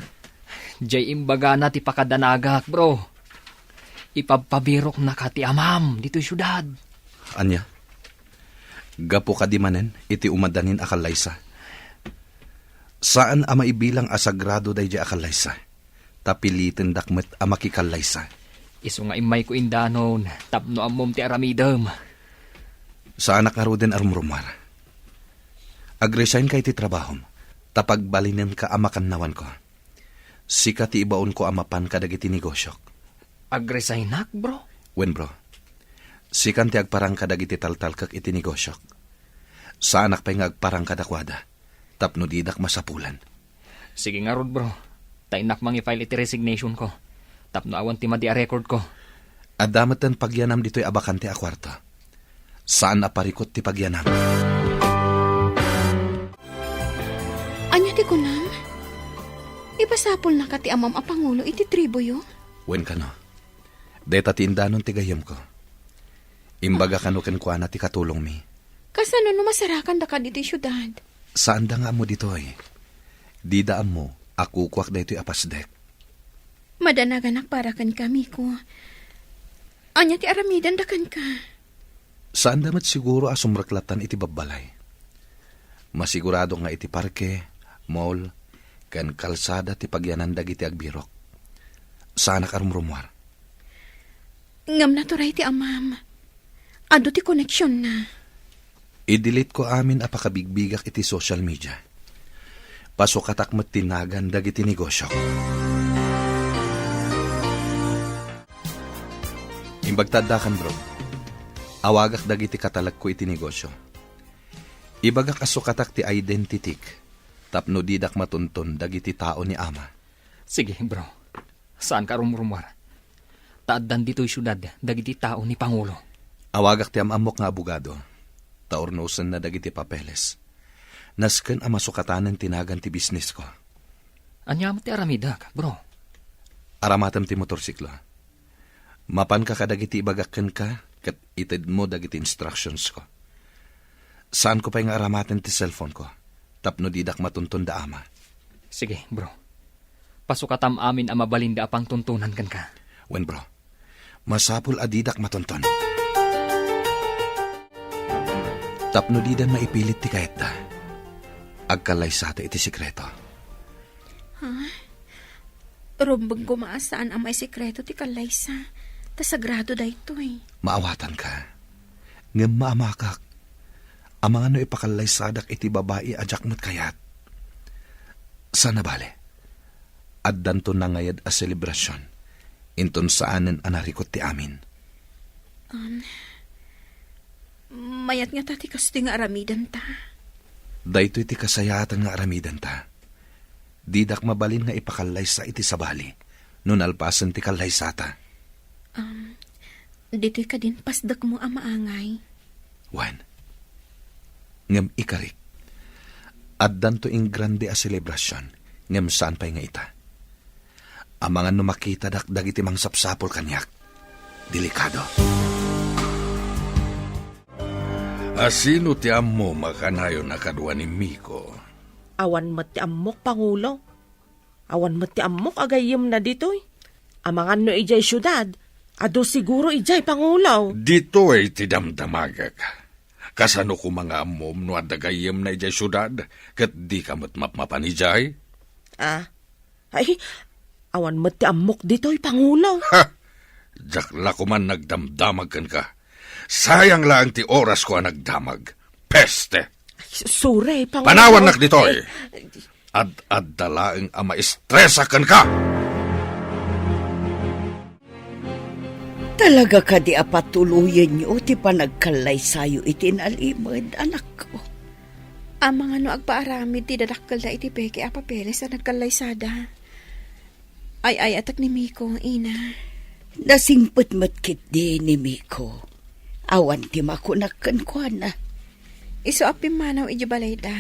Diay imbagana ti pakadanagak, bro. Ipabpabiroknaka ti amam ditoy siudad. Ania? Gapu kadi manen iti umadanin a kallaysa? Saan a maibilang a sagrado daydiay a kallaysa, ta pilitendak met a makikallaysa. Isu nga immayko indanon tapno ammom ti aramidem. Saanak ngaruden a rumrumuar. Ag-resignka iti trabahom, ta pagbalinenka a makannawanko. Sika ti ibaonko a mapan kadagiti negosiok. Ag-resignak, bro? Wen, bro. Sikan ti agparang kadagiti taltalkek iti negosiok. Saanak pay nga agparang kadakuada, tapno didak masapulan. Sige ngarud, bro. Ta innak mangi-file iti resignation ko, tapno awan ti madi a record ko. Adda metten pagyanam ditoy a bakante a kuarto. Saan a parikut ti pagyanam. Ania ti kunam? Ipasapulnaka ti amam a pangulo iti tribuyo? Wen kano. Dayta ti indanon ti gayyemko. Imbaga kano kenkuana ti katulongmi. Kasano no masarakandaka ditoy siudad? Saanda nga ammo ditoy. Dida ammo a kukuak daytoy a pasdek. Madanaganak para kenka, Miko. Ania ti aramidenda kenka? Saanda met siguro a sumreklattan iti babbalay. Masigurado nga iti parke, mall, ken kalsada ti pagyanan dagiti agbirok. Saanak a rumrumuar. Ngem naturay ti amam. Adu ti koneksionna. I-delete ko amin a pakabigbigak iti social media. Pasukatak met ti nagan dagiti negosiok. Imbag ta addakan, bro. Awagak dagiti katalekko iti negosio. Ibagak a sukatak ti identitik tapno didak matunton dagiti tao ni ama. Sige, bro. Saanka a rumrumuar. Ta addan ditoy siudad dagiti tao ni Pangulo. Awagak ti am-ammok nga abogado, ta urnosenna dagiti papeles. Nasken a masukatanen ti nagan ti bisnisko. Ania met ti aramidek, bro? Aramatem ti motorsiklo. Mapanka kadagiti ibagak kenka ket itedmo dagiti instructionsko. Saanko pay nga aramaten ti cellphoneko tapno didak matunton da ama. Sige, bro. Pasukatam amin a mabalinda a pangtuntunan kenka. Wen, bro. Masapul a didak matunton. Tapno dida maipilit ti kayatda, agkallaysata iti sekreto. Ha? Rumbeng koma a saan a maisekreto ti kallaysa, ta sagrado daytoy. Maawatanka. Ngem maamakak. Amangan no ipakallaysadak iti babai a diak met kayat. Saan a bale. Addanto nangayad a selebrasion. Inton saanen a narikut ti amin. Um, mayat ngata ti kastoy nga aramidenta. Daytoy ti kasayaatan nga aramidenta. Didak mabalin nga ipakallaysa iti sabali no nalpasen ti kallaysata. Um, ditoy kadin pasdekmo a maangay. Wen. Ngem ikarik. Addanto ingrande a selebrasion, ngem saan pay nga ita. Amangan no makitadak dagiti mangsapsapul kaniak. Delikado. Asino ti ammo makanayon a kadua ni Miko? Awan met ti ammok, Pangulo. Awan met ti ammok a gayyemna ditoy. Amangan no idiay siudad, adu siguro idiay, Pangulo. Ditoy ti damdamagek. Kasano koma nga ammom no adda gayyemna idiay siudad, ket dika met mapmapan idiay? Ah, Ay, awan met ti ammok ditoy, Pangulo. Ha! Diak la koman nagdamdamag kenka. Sayang laeng ti orasko a nagdamag. Peste! Ay, s-, sorry, Pangulo. Panawannak ditoy! Ay, ad-adda laeng a maestresak kenka! Talaga kadi a patuloyenyo ti panagkallaysayo iti nalimed, anakko? Amangan no agpaaramid ti dadakkelda iti peke a papeles a nagkallaysada. Ay-ayatek ni Miko, ina. Nasingpet met ketdi ni Miko. Awan ti makunak kenkuana. Isu a pimmanaw idiay balayda.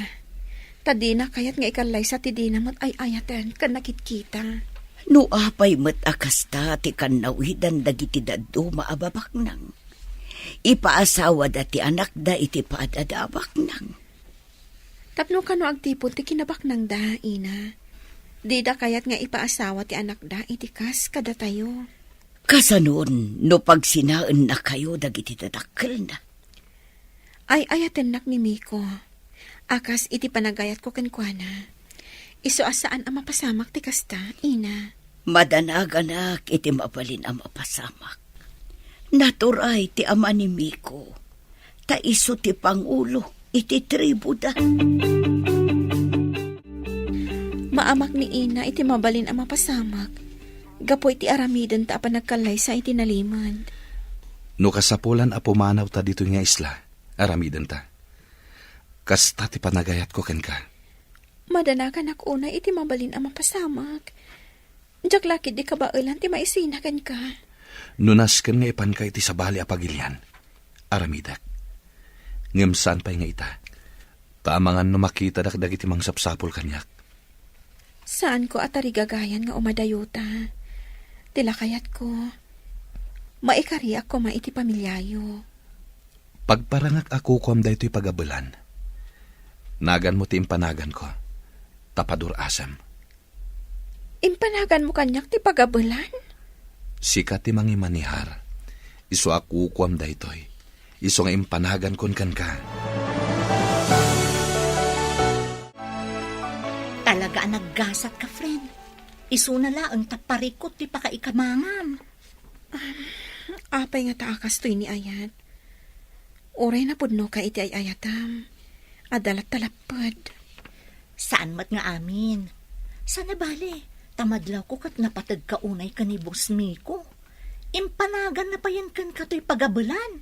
Ta dina kayat nga ikallaysa ti dina met ay-ayaten ken nakitkita. No apay met a kasta ti kannawidan dagiti dadduma a babaknang, ipaasawada ti anakda iti paad-ada a baknang. Tapno kano agtipon ti kinabaknangda, ina. Dida kayat nga ipaasawa ti anakda iti kas kadatayo. Kasanon no pagsinaennakayo dagiti dadakkelna? Ay-ayatennak ni Miko a kas iti panagayatko kenkuana. Isu a saan a mapasamak ti kasta, ina. Madanaganak iti mabalin a mapasamak. Naturay ti ama ni Miko, ta isu ti pangulo iti tribuda. Maamak ni ina iti mabalin a mapasamak gapu iti aramidenta a panagkallaysa iti nalimed. No kasapulan a pumanawta ditoy nga isla, aramidenta. Kasta ti panagayatko kenka. Madanaganak unay iti mabalin a mapasamak. Diak la ketdi kabaelan ti maisina kenka. No nasken nga ipanka iti sabali a pagilian, aramidek. Ngem saan pay nga ita. Ta amangan no makitadak dagiti mangsapsapul kaniak. Saanko a tarigagayan nga umadayota. Ti lakayatko, maikariak koma iti pamiliayo. Pagparangak a kukuam daytoy pagabelan. Naganmo ti impanaganko, ta padur-asem. Impanaganmo kaniak ti pagabelan? Sika ti mangimanihar. Isu a kukuam daytoy. Isu nga impanagankon kenka. Talaga a naggasat ka, friend. Isuna laeng ta parikut ti pakaikamangam. Apay ngata a kastoy ni ayat? Uray napudnoka iti ay-ayatam. Adda latta lapped. Saan met nga amin. Saan a bale, ta madlawko ket napategka unay ken ni Boss Miko. Impanaganna payen kenka toy pagabelan.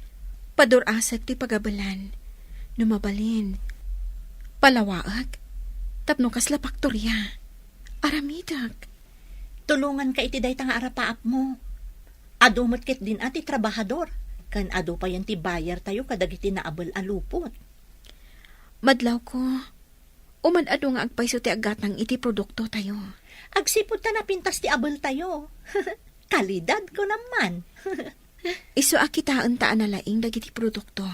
Padur-asek toy pagabelan. No mabalin, palawaek. Tapno kasla paktoria. Aramidek. Tulonganka iti dayta nga arapaapmo. Adu met ketdin a ti trabahador, ken adu payen ti bayartayo kadagiti naabel a lupot. Madlawko, uman adu nga agpayso ti aggatang iti produktotayo. Agsipud ta napintas ti abeltayo. Kalidad, kunam man. Isu a kitaenta a nalaing dagiti produkto,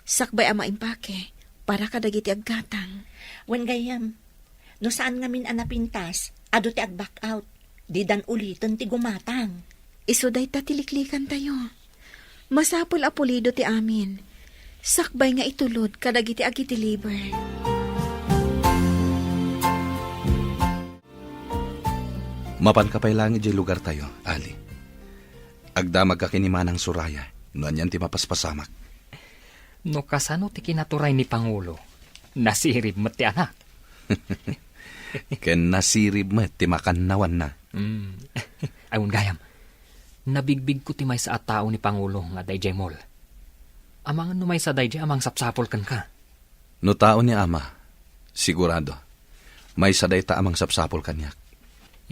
sakbay a maimpake para kadagiti aggatang. Wen gayyem, no saan ngamin a napintas, adu ti ag-back out. Didan uliten ti gumatang. Isu dayta ti liklikantayo. Masapul a pulido ti amin, sakbay nga itulod kadagiti agi-deliver. Mapanka pay laeng idiay lugartayo, Ali. Agdamagka ken ni Manang Soraya no anian ti mapaspasamak. No kasano ti kinaturay ni Pangulo, nasirib met ti anak. Ken nasirib met ti makannawanna. Mm. Ay, wen gayam, nabigbigko ti maysa a tao ni Pangulo nga adda idiay mall. Amangan no maysa daydiay a mangsapsapul kenka. No tao ni Ama, sigurado, maysa dayta a mangsapsapul kaniak.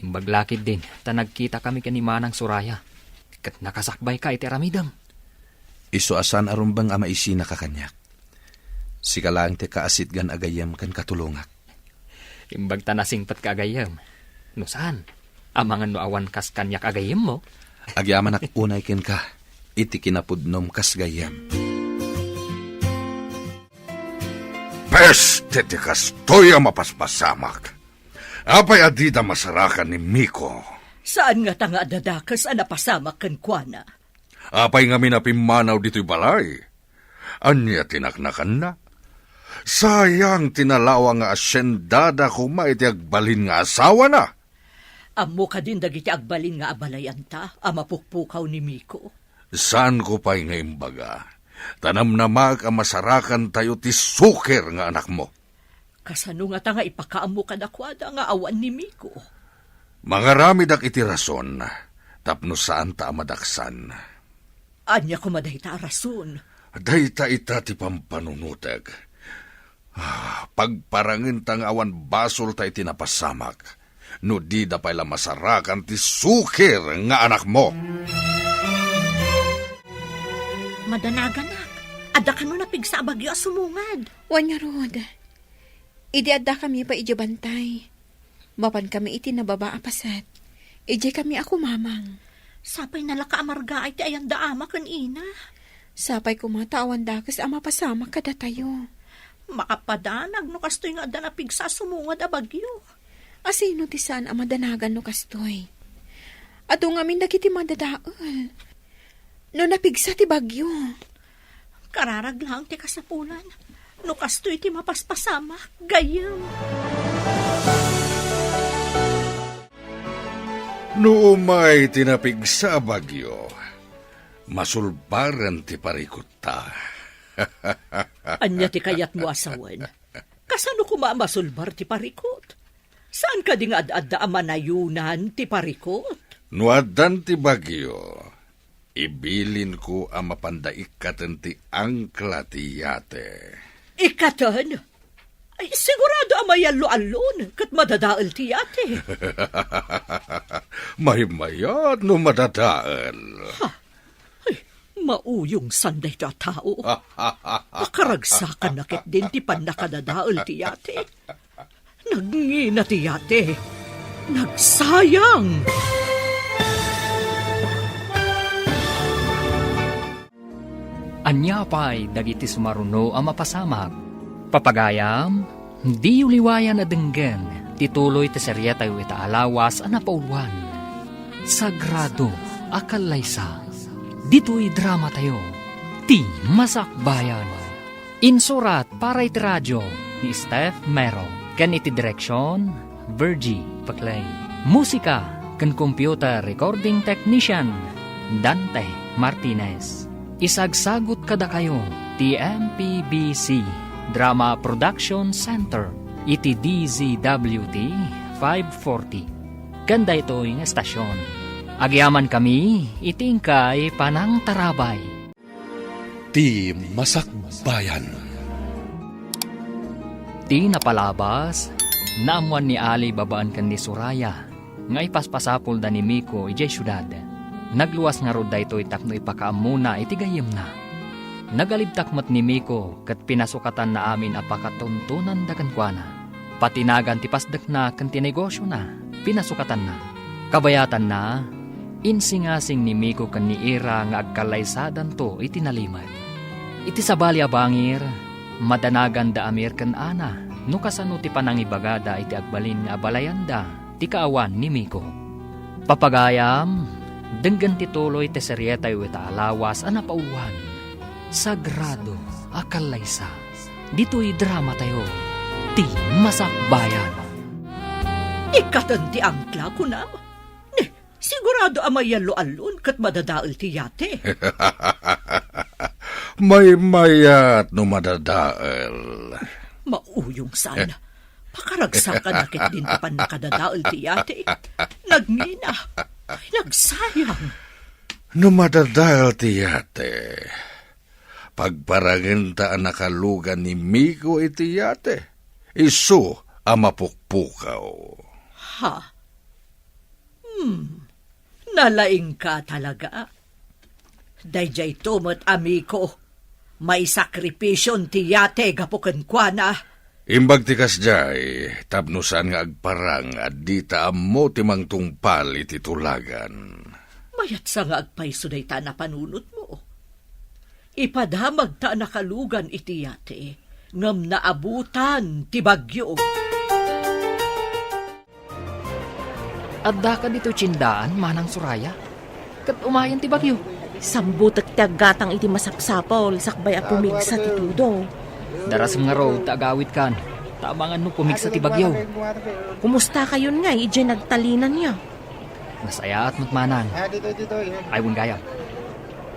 Imbag la ketdin ta nagkitakami ken ni Manang Soraya, ket nakasakbayka iti aramidem. Isu a saan a rumbeng a maisinaka kaniak. Sika laeng ti kaasitgan a gayyem ken katulongak. Imbag ta nasingpetka a gayyem. No saan, amangan no awan kas kaniak a gayyemmo. Agyamanak unay kenka iti kinapudnom kas gayyem. Peste ti kastoy a mapaspasamak! Apay a dida masarakan ni Miko? Saan ngata nga adda dakes a napasamak kenkuana? Apay ngamin a pimmanaw ditoy balay? Ania ti naknakanna? Sayang ti nalawang nga asyendada koma iti agbalin nga asawana. Ammo kadin dagiti agbalin nga abalayanta a mapukpukaw ni Miko? Saanko pay nga imbaga, ta namnamaek a masarakantayo ti suker nga anakmo. Kasano ngata nga ipakaammo kadakuada nga awan ni Miko? Mangaramidak iti rason tapno saanta a madaksan. Ania koma dayta a rason? Dayta ita ti pampanunotek. Ah, pagparangenta nga awan basolta iti napasamak, no dida pay la masarakan ti suker nga anakmo. Madanaganak, adda kano napigsa a bagyo a sumungad? Wen ngarud, idi addakami pay idiay bantay, mapankami iti nababa a paset. Idiaykami a kumamang. Sapay nalaka a margaay ti ayan da ama ken ina. Sapay koma ta awan dakes a mapasamak kadatayo. Makapadanag no kastoy nga adda napigsa a sumungad a bagyo. Asino ti saan a madanagan no kastoy? Adu ngamin dagiti madadael. No napigsa ti bagyo. Kararag laeng ti kasapulan. No kastoy ti mapaspasamak, gayyem. No umay ti napigsa a bagyo, masulbaren ti parikutta. Ania ti kayatmo a sawen? Kasano koma a masulbar ti parikut? Saan kadi nga ad-adda a manayunan ti parikut? No addan ti bagyo, ibilinko a mapanda ikkaten ti angkla ti yate. Ikkaten? Ay, sigurado a mayallo-allon ket madadael ti yate. Maymayat no madadael. Ha? Ay, mauyongsan dayta a tao. Pakaragsakanna ketdin ti pannakadadael ti yate. Nagngina ti yate. Nagsayang! Ania pay dagiti sumaruno a mapasamak? Papagayam, diyo liwayan a denggen ti tuloy ti seriatayo ita a lawas a napauluan, Sagrado a Kallaysa. Ditoy dramatayo, Ti Masakbayan. Insurat para iti radio ni Steph Mero ken iti direksion, Virgie Paclay. Musika ken computer recording technician, Dante Martinez. Isagsagut kadakayo ti M P B C Drama Production Center iti D Z W T five forty ken daytoy nga estasion. Agyamankami iti inkay panangtarabay. Ti Masakbayan. Ti napalabas, naammuan ni Ali babaen ken ni Soraya. nga ipaspasapulda ni Miko idiay siudad. Nagluas ngarud daytoy tapno ipakaammona iti gayyemna. Nagalibtak met ni Miko ket pinasukatanna amin a pakatuntonanda kenkuana. Pati nagan ti pasdekna ken ti negosiona, pinasukatanna. Kabayatanna, insingasing ni Miko ken ni Ira nga agkallaysadanto iti nalimed. Iti sabali a bangir, madanaganda Amir ken Ana no kasano ti panangibagada iti agbalin nga abalayanda ti kaawan ni Miko. Papagayam, denggen ti tuloy ti serietayo ita a lawas a napauloan, Sagrado a Kallaysa. Ditoy dramatayo, ti Masakbayan. Ikkaten ti angkla, kunam? Ne, sigurado a mayallo-allon ket madadael ti yate. Maymayat no madadael. Mauyong sana. Pakaragsakan na ket din ti pannakadadael ti yate. Nagngina. Ay, nagsayang. No madadael ti yate, pagparangenta a nakalugan ni Miko iti yate. Isu a mapukpukaw. Ha? Hmm. Nalaingka talaga. Daydiay to met, Miko. Maisakripision ti yate gapu kenkuana. Imbag ti kasdiay, tapno saan nga agparang a dita ammo ti mangtungpal iti tulagan. Mayatsa nga agpayso dayta a napanunotmo. Ipadamagta a nakalugan iti yate, ngem naabutan ti bagyo. Addaka ditoy tiendaan, Manang Soraya? Ket umayen ti bagyo. Sambutek ti aggatang iti masapsapul sakbay a pumigsa ti tudo. Darasem ngarud ta agawidkan, ta amangan no pumigsa ti bagyo. Kumusta kayon ngay idiay nagtalinanyo? Nasayaat met, Manang. Ay, wen gayam.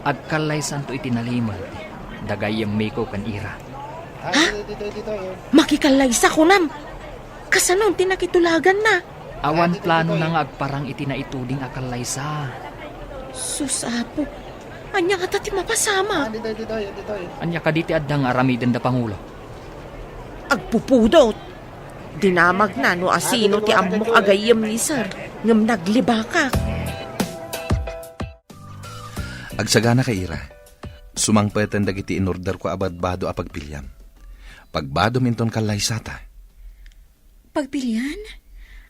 Agkallaysanto iti nalimed da gayyem Miko ken Ira. Ha? Makikallaysa, kunam? Kasano ti nakitulaganna? Awan planona nga agparang iti naituding a kallaysa. Sus, Apo, ania ngata ti mapasamak? Ania kadi ti adda nga aramiden da Pangulo? Agpupudot. Dinamagna no asino ti ammok a gayyem ni Sir, ngem naglibakak. Agsaganaka, Ira. Sumangpeten dagiti inorderko a badbado a pagpiliam. Pagbadom inton kallaysata. Pagpilian?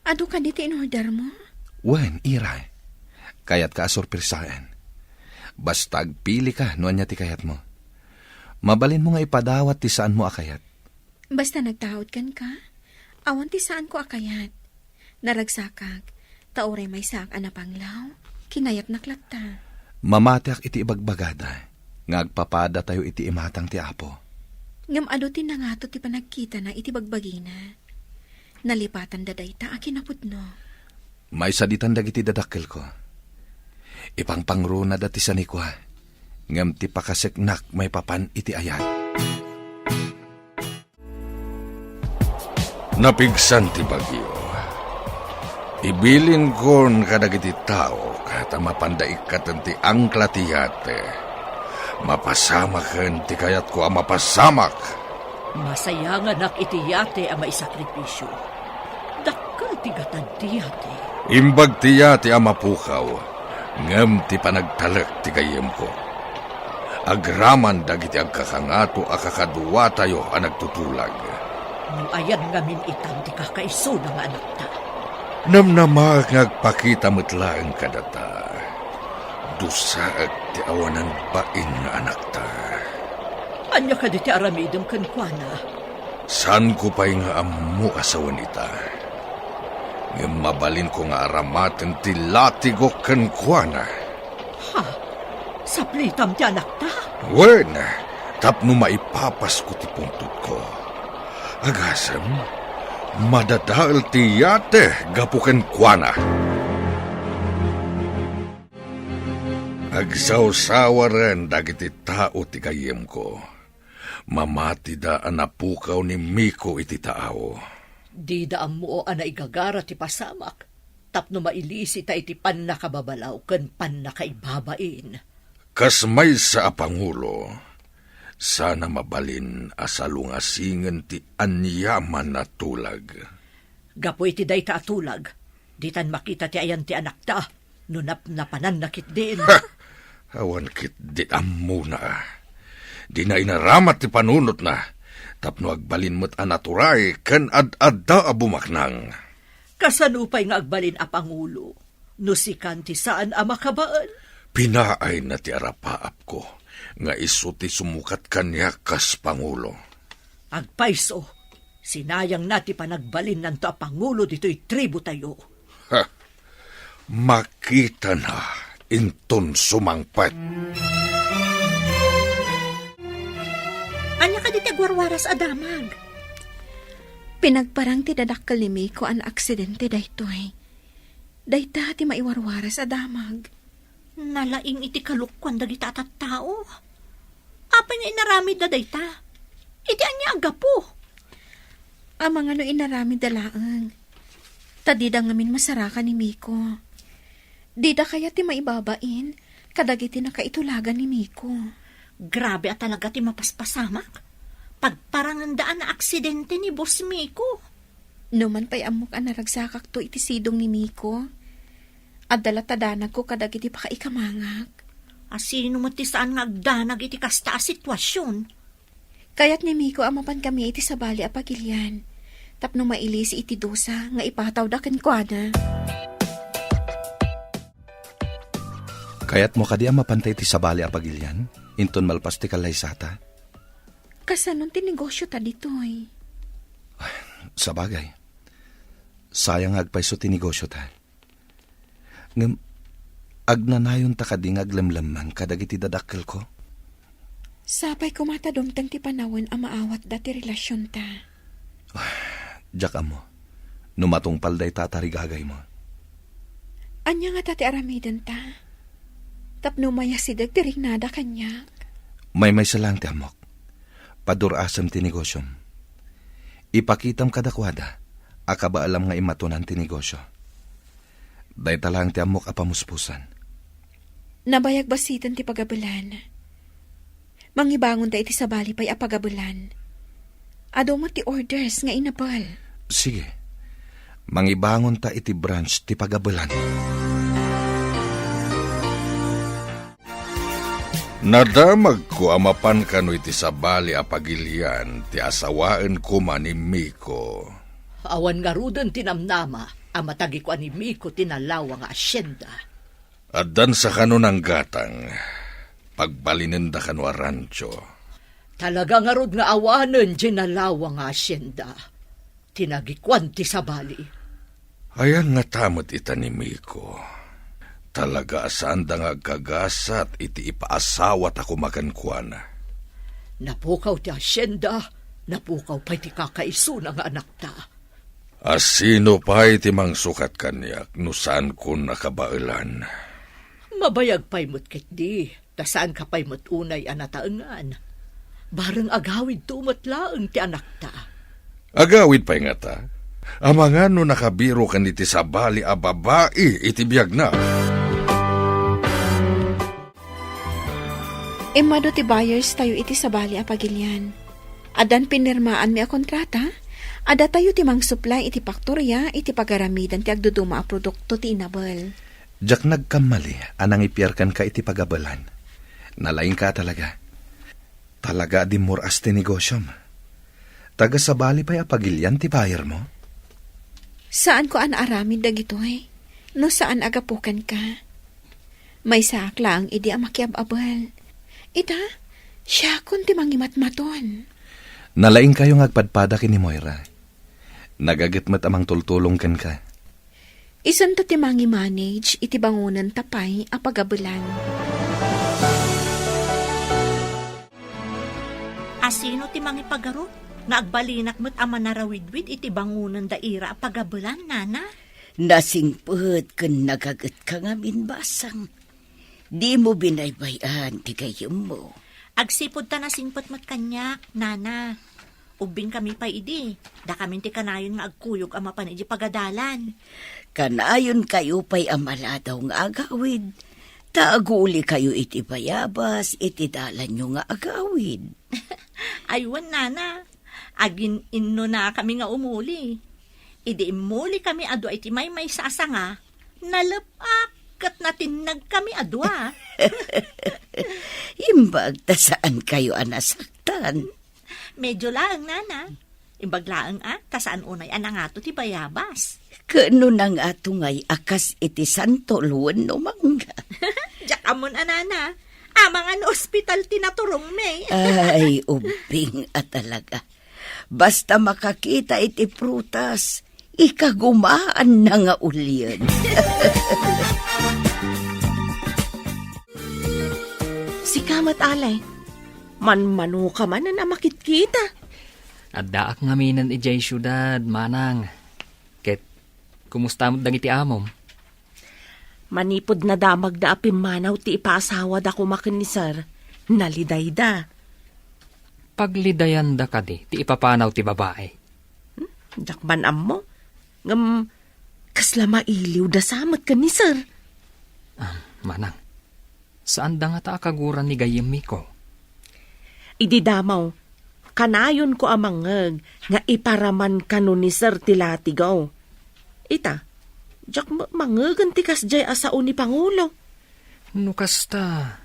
Adu kadi ti inordermo? Wen, Ira. Kayatka a sorpresaen. Basta agpilika no ania ti kayatmo. Mabalinmo nga ipadawat ti saanmo a kayat. Basta nagtaud kenka, awan ti saanko a kayat. Naragsakak, ta uray maysaak a napanglaw, kinayatnak latta. Mamatiak iti ibagbagada nga agpapadatayo iti imatang ti Apo. Ngem adu ti nangato ti panagkitana iti bagbagina. Nalipatanda dayta a kinapudno. Maisaditan dagiti dadakkelko. Ipangpangronada ti sanikua, ngem ti pakaseknak maipapan iti ayat. Napigsan ti bagyo. Ibilinkon kadagiti tao ta mapanda ikkaten ti angkla ti yate. Mapasamaken ti kayatko a mapasamak. Masayanganak iti yate a maisakripisio. Dakkel ti gatad ti yate. Imbag ti yate a mapukaw, ngem ti panagtalek ti gayyemko. Agraman dagiti agkakangato a kakaduatayo a nagtutulag. No ayan ngamin itan ti kakaisuna nga anakta? Namnamaek nga agpakita met laeng kadata. Dusaek ti awanan bain nga anakta. Ania kadi ti aramidem kenkuana? Saanko pay nga ammo a sawen ita. Ngem mabalinko nga aramaten ti latigok kenkuana. Ha? Saplitam ti anakta? Wen, tapno maipapasko ti pungtotko. Agasem, madadael ti yate gapu kenkuana. Agsawsawaren dagiti tao ti gayyemko. Mamatida a napukaw ni Miko iti taaw. Dida ammo a naigagara ti pasamak tapno mailisita iti pannakababalaw ken pannakaibabain. Kas maysa a pangulo, sana mabalin a salungasingen ti aniaman a tulag. Gapu iti dayta a tulag, Ditan makita ti ayan ti anakta no napnapananna ketdin. Ha! Awan ketdi ammona. Dina inaramat ti panunotna tapno agbalin met a naturay ken ad-adda a bumaknang. Kasano pay nga agbalin a pangulo no sikan ti saan a makabael? Pinaayna ti arapaapko nga isu ti sumukat kaniak kas pangulo. Agpayso, sinayangna ti panagbalinnanto a pangulo ditoy tribotayo. Ha! Makitana inton sumangpet. Ania kadi ti agwarwaras a damag? Pinagparang ti dadakkel ni Miko a naaksidente daytoy. Dayta ti maiwarwaras a damag. Nalaing iti kalukkuan dagita a tattao. Apay nga inaramidda dayta? Iti ania a gapu? Amangan no inaramidda laeng. Ta dida ngamin masarakan ni Miko. Dida kayat ti maibabain kadagiti nakaitulagan ni Miko. Grabe a talaga ti mapaspasamak. Pagparanganda a naaksidente ni Boss Miko. Numan pay ammok a naragsakakto iti sidong ni Miko, adda latta danagko kadagiti pakaikamangak. A sino met ti saan nga agdanag iti kasta a sitwasion? Kayat ni Miko a mapankami iti sabali a pagilian tapno mailisi iti dusa nga ipatawda kenkuana. Kayatmo kadi a mapanta iti sabali a pagilian inton malpas ti kallaysata? Kasanon ti negosiota ditoy? Sabagay, sayang nga agpayso ti negosiota. Ngem, agnanayonta kadi nga aglemlemmeng kadagiti dadakkelko? Sapay koma ta dumteng ti panawen a maawatda ti relasionta. Diak ammo no matungpal dayta a tarigagaymo. Ania ngata ti aramidenta tapno mayasideg ti riknada kaniak? Maymaysa laeng ti ammok. Padur-asem ti negosiom. Ipakitam kadakuada a kabaelam nga immatonan ti negosio. Dayta laeng ti ammok a pamuspusan. Nabayag basiten ti pagabelan. Mangibangonta iti sabali pay a pagabelan. Adu met ti orders nga inabel. Sige. Mangibangonta iti branch ti pagabelan. Nadamagko a mapan kano iti sabali a pagilian ti asawaen koma ni Miko. Awan ngaruden ti namnama a matagikuan ni Miko ti nalawa nga asyenda. Addan sa kano nanggatang, pagbalinenda kano a rancho. Talaga ngarud nga awanen diay nalawa nga asyenda ti nagikuan ti sabali. Ayan ngata met ita ni Miko. Talaga a saanda nga agkagasat iti ipaasawata koma kenkuana. Napukaw ti asyenda, napukaw pay ti kakaisuna nga anakta. A sino pay ti mangsukat kaniak no saankon a kabaelan? Mabayag pay met ketdi, ta saanka pay met unay a nataengan. Bareng agawidto met laeng ti anakta. Agawid pay ngata? Amangan no nakabiroken iti sabali a babai iti biagna. Immadu ti buyers tayo iti sabali a pagilian. Addan pinirmaanmi a kontrata, adda tayo ti mangsuplay iti paktoria iti pagaramidan ti agduduma a produkto ti inabel. Diak nagkammali a nangipiar kenka iti pagabelan. Nalaingka a talaga. Talaga a dimmur-as ti negosiom. Taga sabali pay a pagilian ti buyermo? Saanko a naaramid dagitoy no saan a gapu kenka. Maysaak laeng idi a makiab-abel. Ita, siakon ti mangimatmaton. Nalaingkayo nga agpadpada ken ni Moira. Nagaget met a mangtultulong kenka. Isanta ti mangi-manage iti bangonenta pay a pagabelan. A sino ti mangipagarup nga agbalinak met a manarawidwid iti bangonenda ira a pagabelan, nana? Nasingpet ken nagagetka ngamin, basang. Dimo binaybay-an ti gayyemmo. Agsipud ta nasingpet met kaniak, nana. Ubbingkami pay idi, dakamin ti kanayon nga agkuyog a mapan iti pagadalan. Kanayonkayo pay a maladaw nga agawid, ta agulikayo iti bayabas iti dalanyo nga agawid. Ay wen, nana, agin-innonakami nga umuli. Idi immulikami a dua iti maymaysa a sanga, nalep-ak ket natinnagkami a dua. Imbag ta saankayo a nasaktan. Medyo laeng, Nana. Imbag laeng a, ta saan unay a nangato ti bayabas. Ket no nangato ngay a kas iti santo wenno mangga? Diak ammon a, Nana. Amangan no ospital ti naturongmi. Ay, ubbing a talaga. Basta makakita iti prutas, ikagumaanna nga ulien. Sika met, Ale. Manmanoka manen a makitkita. Addaak ngaminen idiay siudad, Manang. Ket, kumusta met dagiti amom? Manipud nadamagda a pimmanaw ti ipaasawada koma ken ni Sir, nalidayda. Paglidayanda kadi ti ipapanaw ti babai? Hmm, diak man ammo. Ngem, kasla mailiwda sa met ken ni Sir. Ah, Manang, saanda ngata a kagura ni gayyem Miko? Idi damo, kanayonko a mangngeg nga iparaman kano ni Sir ti latigaw. Ita, diak met mangngegen ti kasdiay a sao ni Pangulo. No kasta,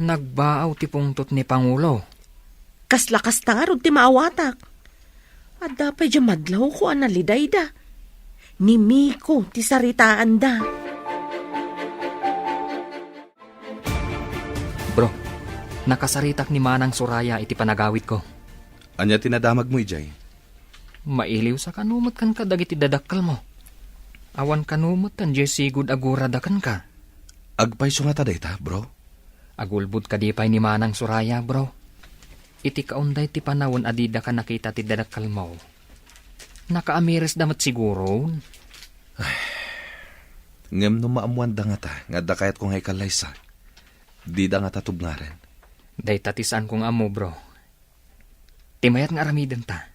nagbaaw ti pungtot ni Pangulo. Kasla kasta ngarud ti maawatak. Adda pay diay madlawko a nalidayda. Ni Miko ti saritaanda. Bro, nakasaritak ni Manang Soraya iti panagawidko. Ania ti nadamagmo idiay? Mailiwsa kano met kenka dagiti dadakkelmo. Awan kano met diay sigud a gurada kenka. Agpayso ngata dayta, bro? Agulbod kadi pay ni Manang Soraya, bro. Iti kaunday ti panawen a didaka nakita ti dadakkelmo, nakaamiresda met siguron. Ay, ngem no maammoanda ngata nga adda kayatko nga ikallaysa, dida ngata tubngaren. Dayta ti saanko nga ammo, bro. Ti mayat nga aramidenta,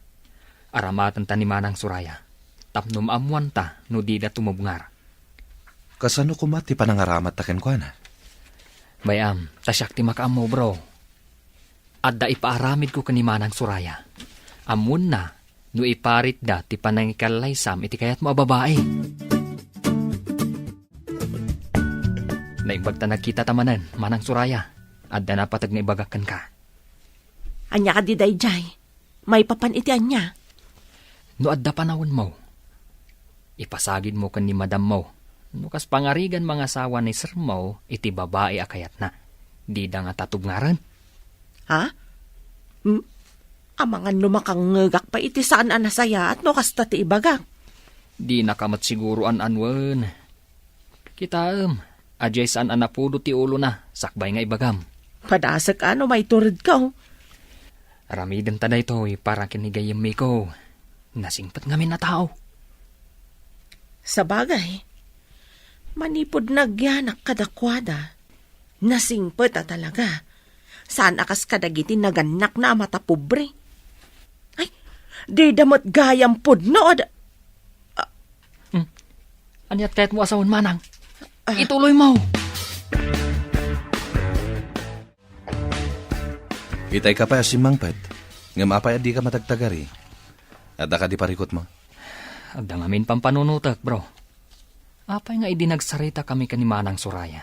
aramatenta ni Manang Soraya, tapno maammoanta no dida tumubngar. Kasano koma ti panangaramatta kenkuana? Bay-am, ta siak ti makaammo, bro. Adda ipaaramidko ken ni Manang Soraya. Ammoenna no iparitda ti panangikallaysam iti kayatmo a babai. Naimbag ta nagkitata manen, Manang Soraya. Adda napateg nga ibagak kenka. Ania kadi daydiay? Maipapan iti ania? No adda panawenmo, ipasagidmo ken ni madammo. No kas pangarigan mangasawa ni sermo iti babai a kayatna, dida ngata tubngaren. Ha? Hmm? Amangan no makangngegak pay iti saan a nasayaat no kasta ti ibagak. Dinaka met siguro an-anuen. Kitaem, adiay saan a napudo ti ulona, sakbay nga ibagam. Padasek a no maituredko. Aramidenta daytoy para ken ni gayyem Miko. Nasingpet ngamin a tao. Sabagay, manipud nagyanak kadakuada, nasingpet a talaga. Saan a kas kadagiti nagannakna a matapobre. Ay, dida met gayam pudno a da-, Hmm. Aniat kayatmo a sawen, Manang? Ah. Ituloymo. Itay ka pay a simmangpet, ngem apay a dika matagtagari? Adda kadi parikutmo? Adda ngamin pampanunotek, bro. Apay nga idi nagsaritakami ken ni Manang Soraya,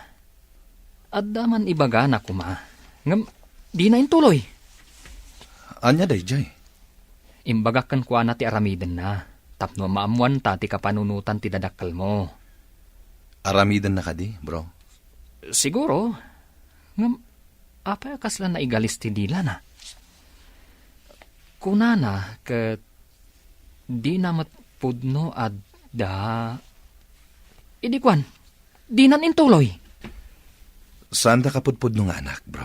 adda man ibagana koma, ngem dina intuloy. Ania daydiay? Imbagak kenkuana ti aramidenna, tapno maammoanta ti kapanunotan ti dadakkelmo. Aramidenna kadi, bro? Siguro. Ngem, apay a kasla naigalis ti dilana? Kunana ket dina met pudno adda. Idi kuan, dinan intuloy. Saanda kapudpudno nga anak, bro.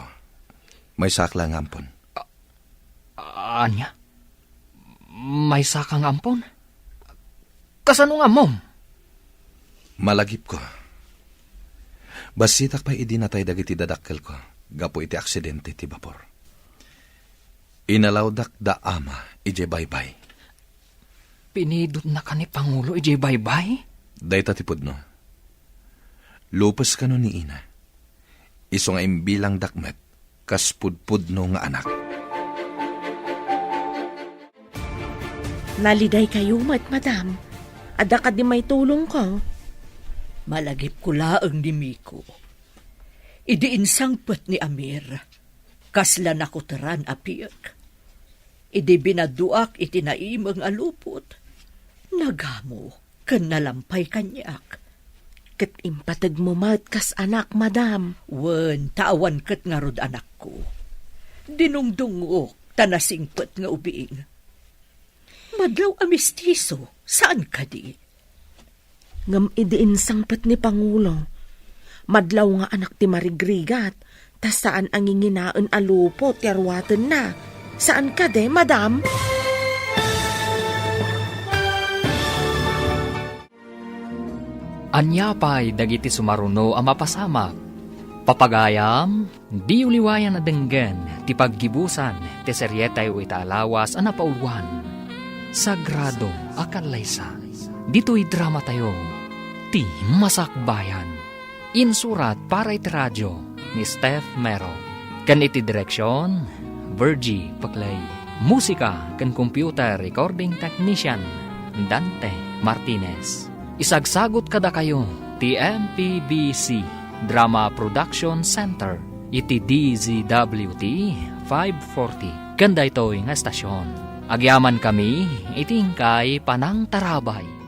Maysak la nga ampon. A-, ania? Maysaka nga ampon? Kasano nga ammom? Malagipko. Bassitak pay idi natay dagiti dadakkelko gapu iti aksidente ti bapor. Inalawdak da ama idiay baybay. Pinidotnaka ni Pangulo idiay baybay? Dayta ti pudno. Lupes kano ni ina. Isu nga imbilangdak met kas pudpudno nga anak. Nalidaykayo met, madam. Adda kadi maitulongko? Malagipko laeng ni Miko. Idi insangpet ni Amir, kasla nakuteran a piek. Idi binaduak iti naimeng a lupot, nagamo ken nalampay kaniak. Ket impategmo met kas anak, madam. Wen, ta awan ket ngarud anakko. Dinungdungok ta nasingpet nga ubing. Madlaw a mestizo, saan kadi? Ngem idi insangpet ni Pangulo, madlaw nga anak ti marigrigat, ta saan a nginginaen a lupot ti aruatenna. Saan kadi, madam? Ania pay dagiti sumaruno a mapasamak? Papagayam, diyo liwayan a denggen ti paggibusan ti serietayo ita a lawas a napauluan, Sagrado a Kallaysa. Ditoy dramatayo, ti Masakbayan. Insurat para iti radio ni Steph Mero. Ken iti direksion, Virgie Paclay. Musika ken computer recording technician, Dante Martinez. Isagsagut kadakayo ti M P B C Drama Production Center iti D Z W T five forty. Ken daytoy nga estasion, agyamankami iti inkay panangtarabay.